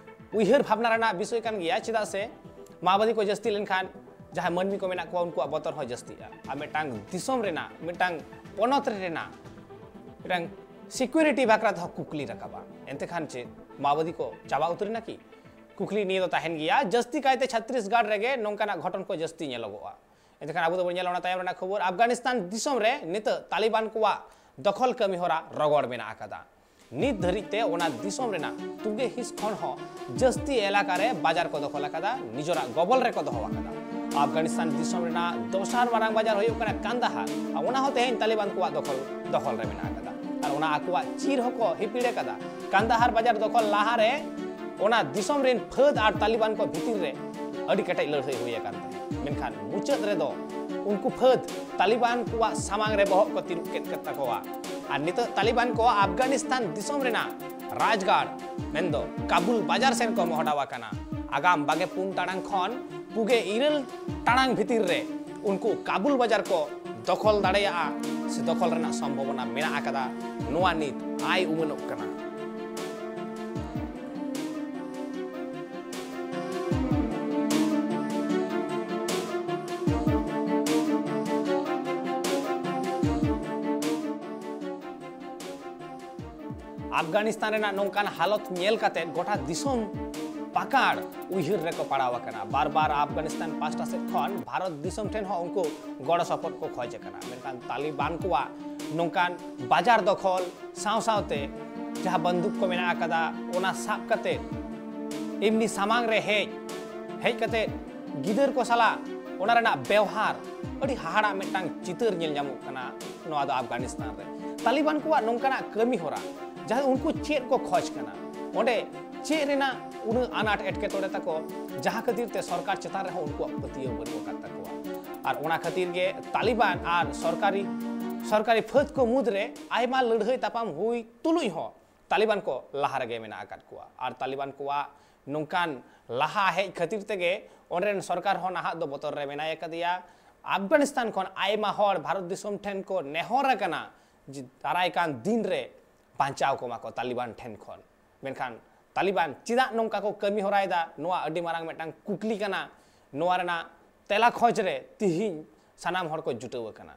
ᱩᱭᱦᱟᱹᱨ ᱵᱷᱟᱵᱽᱱᱟ ᱨᱮᱱᱟᱜ ᱵᱤᱥᱚᱭ ᱠᱟᱱ ᱜᱮᱭᱟ᱾ ᱪᱮᱫᱟᱜ ᱥᱮ ᱢᱟᱣᱵᱟᱫᱤ ᱠᱚ ᱡᱟᱹᱥᱛᱤ ᱞᱮᱱᱠᱷᱟᱱ ᱡᱟᱦᱟᱸᱭ ᱢᱟᱹᱱᱢᱤ ᱠᱚ ᱢᱮᱱᱟᱜ ᱠᱚᱣᱟ, ᱩᱱᱠᱩᱣᱟᱜ ᱵᱚᱛᱚᱨ ᱦᱚᱸ ᱡᱟᱹᱥᱛᱤᱜᱼᱟ᱾ ᱟᱨ ᱢᱤᱫᱴᱟᱝ ᱫᱤᱥᱚᱢ ᱨᱮᱱᱟᱜ, ᱢᱤᱫᱴᱟᱝ ᱯᱚᱱᱚᱛ ᱨᱮᱱᱟᱜ ᱢᱤᱫᱴᱟᱝ ᱥᱤᱠᱩᱨᱤᱴᱤ ᱵᱟᱠᱷᱨᱟ ᱛᱮᱦᱚᱸ ᱠᱩᱠᱞᱤ ᱨᱟᱠᱟᱵᱟ᱾ ᱮᱱᱛᱮ ᱠᱷᱟᱱ ᱪᱮᱫ ᱢᱟᱣᱵᱟᱫᱤ ᱠᱚ ᱪᱟᱵᱟ ᱩᱛᱟᱹᱨ ᱮᱱᱟ ᱠᱤ? ᱠᱩᱠᱞᱤ ᱱᱤᱭᱟᱹ ᱫᱚ ᱛᱟᱦᱮᱱ ᱜᱮᱭᱟ᱾ ᱡᱟᱹᱥᱛᱤ ᱠᱟᱭᱛᱮ ᱪᱷᱟᱛᱛᱤᱥᱜᱚᱲ ᱨᱮᱜᱮ ᱱᱚᱝᱠᱟᱱᱟᱜ ᱜᱷᱚᱴᱚᱱ ᱠᱚ ᱡᱟᱹᱥᱛᱤ ᱧᱮᱞᱚᱜᱚᱜᱼᱟ᱾ ᱮᱱᱛᱮ ᱠᱷᱟᱱ ᱟᱵᱚ ᱫᱚᱵᱚᱱ ᱧᱮᱞᱟ ᱚᱱᱟ ᱛᱟᱭᱚᱢ ᱨᱮᱱᱟᱜ ᱠᱷᱚᱵᱚᱨ, ᱟᱯᱷᱜᱟᱱᱤᱥᱛᱟᱱ ᱫᱤᱥᱚᱢ ᱨᱮ ᱱᱤᱛᱚᱜ ᱛᱟᱞᱤᱵᱟᱱ ᱠᱚᱣᱟᱜ ᱫᱚᱠᱷᱚᱞ ᱠᱟᱹᱢᱤ ᱦᱚᱨᱟ ᱨᱚᱜᱚᱲ ᱢᱮᱱᱟᱜ ᱟᱠᱟᱫᱟ᱾ ᱱᱤᱛ ᱫᱷᱟᱹᱨᱤᱡ ᱛᱮ ᱚᱱᱟ ᱫᱤᱥᱚᱢ ᱨᱮᱱᱟᱜ ᱛᱩᱜᱮ ᱦᱤᱸᱥ ᱠᱷᱚᱱ ᱦᱚᱸ ᱡᱟᱹᱥᱛᱤ ᱮᱞᱟᱠᱟ ᱨᱮ ᱵᱟᱡᱟᱨ ᱠᱚ ᱫᱚᱠᱷᱚᱞ ᱟᱠᱟᱫᱟ, ᱱᱤᱡᱚᱨᱟᱜ ᱜᱚᱵᱚᱞ ᱨᱮᱠᱚ ᱫᱚᱦᱚ ᱟᱠᱟᱫᱟ᱾ ᱟᱯᱷᱜᱟᱱᱤᱥᱛᱟᱱ ᱫᱤᱥᱚᱢ ᱨᱮᱱᱟᱜ ᱫᱚᱥᱟᱨ ᱢᱟᱨᱟᱝ ᱵᱟᱡᱟᱨ ᱦᱩᱭᱩᱜ ᱠᱟᱱᱟ ᱠᱟᱱᱫᱟᱦᱟᱨ, ᱟᱨ ᱚᱱᱟ ᱦᱚᱸ ᱛᱮᱦᱮᱧ ᱛᱟᱞᱤᱵᱟᱱ ᱠᱚᱣᱟᱜ ᱫᱚᱠᱷᱚᱞ, ᱫᱚᱠᱷᱚᱞ ᱨᱮ ᱢᱮᱱᱟᱜ ᱟᱠᱟᱫᱟ᱾ ᱟᱨ ᱚᱱᱟ ᱟᱠᱚᱣᱟᱜ ᱪᱤᱨ ᱦᱚᱸᱠᱚ ᱦᱤᱯᱤᱲ ᱟᱠᱟᱫᱟ᱾ ᱠᱟᱱᱫᱟᱦᱟᱨ ᱵᱟᱡᱟᱨ ᱫᱚᱠᱷᱚᱞ ᱞᱟᱦᱟᱨᱮ ᱚᱱᱟ ᱫᱤᱥᱚᱢ ᱨᱮᱱ ᱯᱷᱟᱹᱫ ᱟᱨ ᱛᱟᱞᱤᱵᱟᱱ ᱠᱚ ᱵᱷᱤᱛᱤᱨ ᱨᱮ ᱟᱹᱰᱤ ᱠᱮᱴᱮᱡ ᱞᱟᱹᱲᱦᱟᱹᱭ ᱦᱩᱭ ᱟᱠᱟᱱ ᱛᱟᱦᱮᱸᱫ᱾ ᱢᱮᱱᱠᱷᱟᱱ ᱢᱩᱪᱟᱹᱫ ᱨᱮᱫᱚ ᱩᱱᱠᱩ ᱯᱷᱟᱹᱫ ᱛᱟᱞᱤᱵᱟᱱ ᱠᱚᱣᱟᱜ ᱥᱟᱢᱟᱝ ᱨᱮ ᱵᱚᱦᱚᱜ ᱠᱚ ᱛᱤᱨᱩᱵ ᱠᱮᱫ ᱠᱮᱫ ᱛᱟᱠᱚᱣᱟ᱾ ᱟᱨ ᱱᱤᱛᱚᱜ ᱛᱟᱞᱤᱵᱟᱱ ᱠᱚ ᱟᱯᱷᱜᱟᱱᱤᱥᱛᱟᱱ ᱫᱤᱥᱚᱢ ᱨᱮᱱᱟᱜ ᱨᱟᱡᱽᱜᱟᱲ ᱢᱮᱱᱫᱚ ᱠᱟᱵᱩᱞ ᱵᱟᱡᱟᱨ ᱥᱮᱱ ᱠᱚ ᱢᱚᱦᱰᱟᱣ ᱟᱠᱟᱱᱟ᱾ ᱟᱜᱟᱢ ᱵᱟᱜᱮ ᱯᱩᱱ ᱴᱟᱲᱟᱝ ᱠᱷᱚᱱ ᱯᱩᱜᱮ ᱤᱨᱟᱹᱞ ᱴᱟᱲᱟᱝ ᱵᱷᱤᱛᱤᱨ ᱨᱮ ᱩᱱᱠᱩ ᱠᱟᱵᱩᱞ ᱵᱟᱡᱟᱨ ᱠᱚ ᱫᱚᱠᱷᱚᱞ ᱫᱟᱲᱮᱭᱟᱜᱼᱟ ᱥᱮ ᱫᱚᱠᱷᱚᱞ ᱨᱮᱱᱟᱜ ᱥᱚᱢᱵᱷᱚᱵᱚᱱᱟ ᱢᱮᱱᱟᱜ ᱟᱠᱟᱫᱟ, ᱱᱚᱣᱟ ᱱᱤᱛ ᱟᱭ ᱩᱢᱟᱹᱱᱚᱜ ᱠᱟᱱᱟ᱾ ᱟᱯᱷᱜᱟᱱᱤᱥᱛᱟᱱ ᱨᱮᱱᱟᱜ ᱱᱚᱝᱠᱟᱱ ᱦᱟᱞᱚᱛ ᱧᱮᱞ ᱠᱟᱛᱮ ᱜᱚᱴᱟ ᱫᱤᱥᱚᱢ ᱯᱟᱠᱟᱲ ᱩᱭᱦᱟᱹᱨ ᱨᱮᱠᱚ ᱯᱟᱲᱟᱣ ᱟᱠᱟᱱᱟ᱾ ᱵᱟᱨ ᱵᱟᱨ ᱟᱯᱷᱜᱟᱱᱤᱥᱛᱟᱱ ᱯᱟᱥᱴᱟ ᱥᱮᱫ ᱠᱷᱚᱱ ᱵᱷᱟᱨᱚᱛ ᱫᱤᱥᱚᱢ ᱴᱷᱮᱱ ᱦᱚᱸ ᱩᱱᱠᱩ ᱜᱚᱲᱚ ᱥᱚᱯᱚᱦᱚᱫ ᱠᱚ ᱠᱷᱚᱡᱽ ᱟᱠᱟᱱᱟ᱾ ᱢᱮᱱᱠᱷᱟᱱ ᱛᱟᱞᱤᱵᱟᱱ ᱠᱚᱣᱟᱜ ᱱᱚᱝᱠᱟᱱ ᱵᱟᱡᱟᱨ ᱫᱚᱠᱷᱚᱞ ᱥᱟᱶ ᱥᱟᱶᱛᱮ ᱡᱟᱦᱟᱸ ᱵᱟᱱᱫᱩᱠ ᱠᱚ ᱢᱮᱱᱟᱜ ᱟᱠᱟᱫᱟ, ᱚᱱᱟ ᱥᱟᱵ ᱠᱟᱛᱮ ᱮᱢᱱᱤ ᱥᱟᱢᱟᱝ ᱨᱮ ᱦᱮᱡ, ᱦᱮᱡ ᱠᱟᱛᱮ ᱜᱤᱫᱟᱹᱨ ᱠᱚ ᱥᱟᱞᱟᱜ ᱚᱱᱟ ᱨᱮᱱᱟᱜ ᱵᱮᱣᱦᱟᱨ, ᱟᱹᱰᱤ ᱦᱟᱦᱟᱲᱟᱜ ᱢᱤᱫᱴᱟᱝ ᱪᱤᱛᱟᱹᱨ ᱧᱮᱞ ᱧᱟᱢᱚᱜ ᱠᱟᱱᱟ ᱱᱚᱣᱟ ᱫᱚ ᱟᱯᱷᱜᱟᱱᱤᱥᱛᱟᱱ ᱨᱮ᱾ ᱛᱟᱞᱤᱵᱟᱱ ᱠᱚᱣᱟᱜ ᱱᱚᱝᱠᱟᱱᱟᱜ ᱠᱟᱹᱢᱤ ᱦᱚᱨᱟ, ᱡᱟᱦᱟᱸ ᱩᱱᱠᱩ ᱪᱮᱫ ᱠᱚ ᱠᱷᱚᱡᱽ ᱠᱟᱱᱟ, ᱚᱸᱰᱮ ᱪᱮᱫ ᱨᱮᱱᱟᱜ ᱩᱱᱟᱹᱜ ᱟᱱᱟᱴ ᱮᱴᱠᱮᱴᱚᱬᱮ ᱛᱟᱠᱚ, ᱡᱟᱦᱟᱸ ᱠᱷᱟᱹᱛᱤᱨ ᱛᱮ ᱥᱚᱨᱠᱟᱨ ᱪᱮᱛᱟᱱ ᱨᱮᱦᱚᱸ ᱩᱱᱠᱩᱣᱟᱜ ᱯᱟᱹᱛᱭᱟᱹᱣ ᱵᱟᱹᱱᱩᱜ ᱟᱠᱟᱫ ᱛᱟᱠᱚᱣᱟ᱾ ᱟᱨ ᱚᱱᱟ ᱠᱷᱟᱹᱛᱤᱨ ᱜᱮ ᱛᱟᱞᱤᱵᱟᱱ ᱟᱨ ᱥᱚᱨᱠᱟᱨᱤ, ᱥᱚᱨᱠᱟᱨᱤ ᱯᱷᱟᱹᱫ ᱠᱚ ᱢᱩᱫᱽᱨᱮ ᱟᱭᱢᱟ ᱞᱟᱹᱲᱦᱟᱹᱭ ᱛᱟᱯᱟᱢ ᱦᱩᱭ ᱛᱩᱞᱩᱡ ᱦᱚᱸ ᱛᱟᱞᱤᱵᱟᱱ ᱠᱚ ᱞᱟᱦᱟ ᱨᱮᱜᱮ ᱢᱮᱱᱟᱜ ᱟᱠᱟᱫ ᱠᱚᱣᱟ᱾ ᱟᱨ ᱛᱟᱞᱤᱵᱟᱱ ᱠᱚᱣᱟᱜ ᱱᱚᱝᱠᱟᱱ ᱞᱟᱦᱟ ᱦᱮᱡ ᱠᱷᱟᱹᱛᱤᱨ ᱛᱮᱜᱮ ᱚᱸᱰᱮ ᱨᱮᱱ ᱥᱚᱨᱠᱟᱨ ᱦᱚᱸ ᱱᱟᱦᱟᱜ ᱫᱚ ᱵᱚᱛᱚᱨ ᱨᱮ ᱢᱮᱱᱟᱭ ᱟᱠᱟᱫᱮᱭᱟ᱾ ᱟᱯᱷᱜᱟᱱᱤᱥᱛᱟᱱ ᱠᱷᱚᱱ ᱟᱭᱢᱟ ᱦᱚᱲ ᱵᱷᱟᱨᱚᱛ ᱫᱤᱥᱚᱢ ᱴᱷᱮᱱ ᱠᱚ ᱱᱮᱦᱚᱨ ᱟᱠᱟᱱᱟ ᱡᱮ ᱫᱟᱨᱟᱭ ᱠᱟᱱ ᱫᱤᱱ ᱨᱮ ᱵᱟᱧᱪᱟᱣ ᱠᱚᱢᱟ ᱠᱚ ᱛᱟᱞᱤᱵᱟᱱ ᱴᱷᱮᱱ ᱠᱷᱚᱱ᱾ ᱢᱮᱱᱠᱷᱟᱱ ᱛᱟᱞᱤᱵᱟᱱ ᱪᱮᱫᱟᱜ ᱱᱚᱝᱠᱟ ᱠᱚ ᱠᱟᱹᱢᱤ ᱦᱚᱨᱟᱭᱮᱫᱟ, ᱱᱚᱣᱟ ᱟᱹᱰᱤ ᱢᱟᱨᱟᱝ ᱢᱤᱫᱴᱟᱝ ᱠᱩᱠᱞᱤ ᱠᱟᱱᱟ᱾ ᱱᱚᱣᱟ ᱨᱮᱱᱟᱜ ᱛᱮᱞᱟ ᱠᱷᱚᱡᱽ ᱨᱮ ᱛᱤᱦᱤᱧ ᱥᱟᱱᱟᱢ ᱦᱚᱲ ᱠᱚ ᱡᱩᱴᱟᱹᱣ ᱟᱠᱟᱱᱟ᱾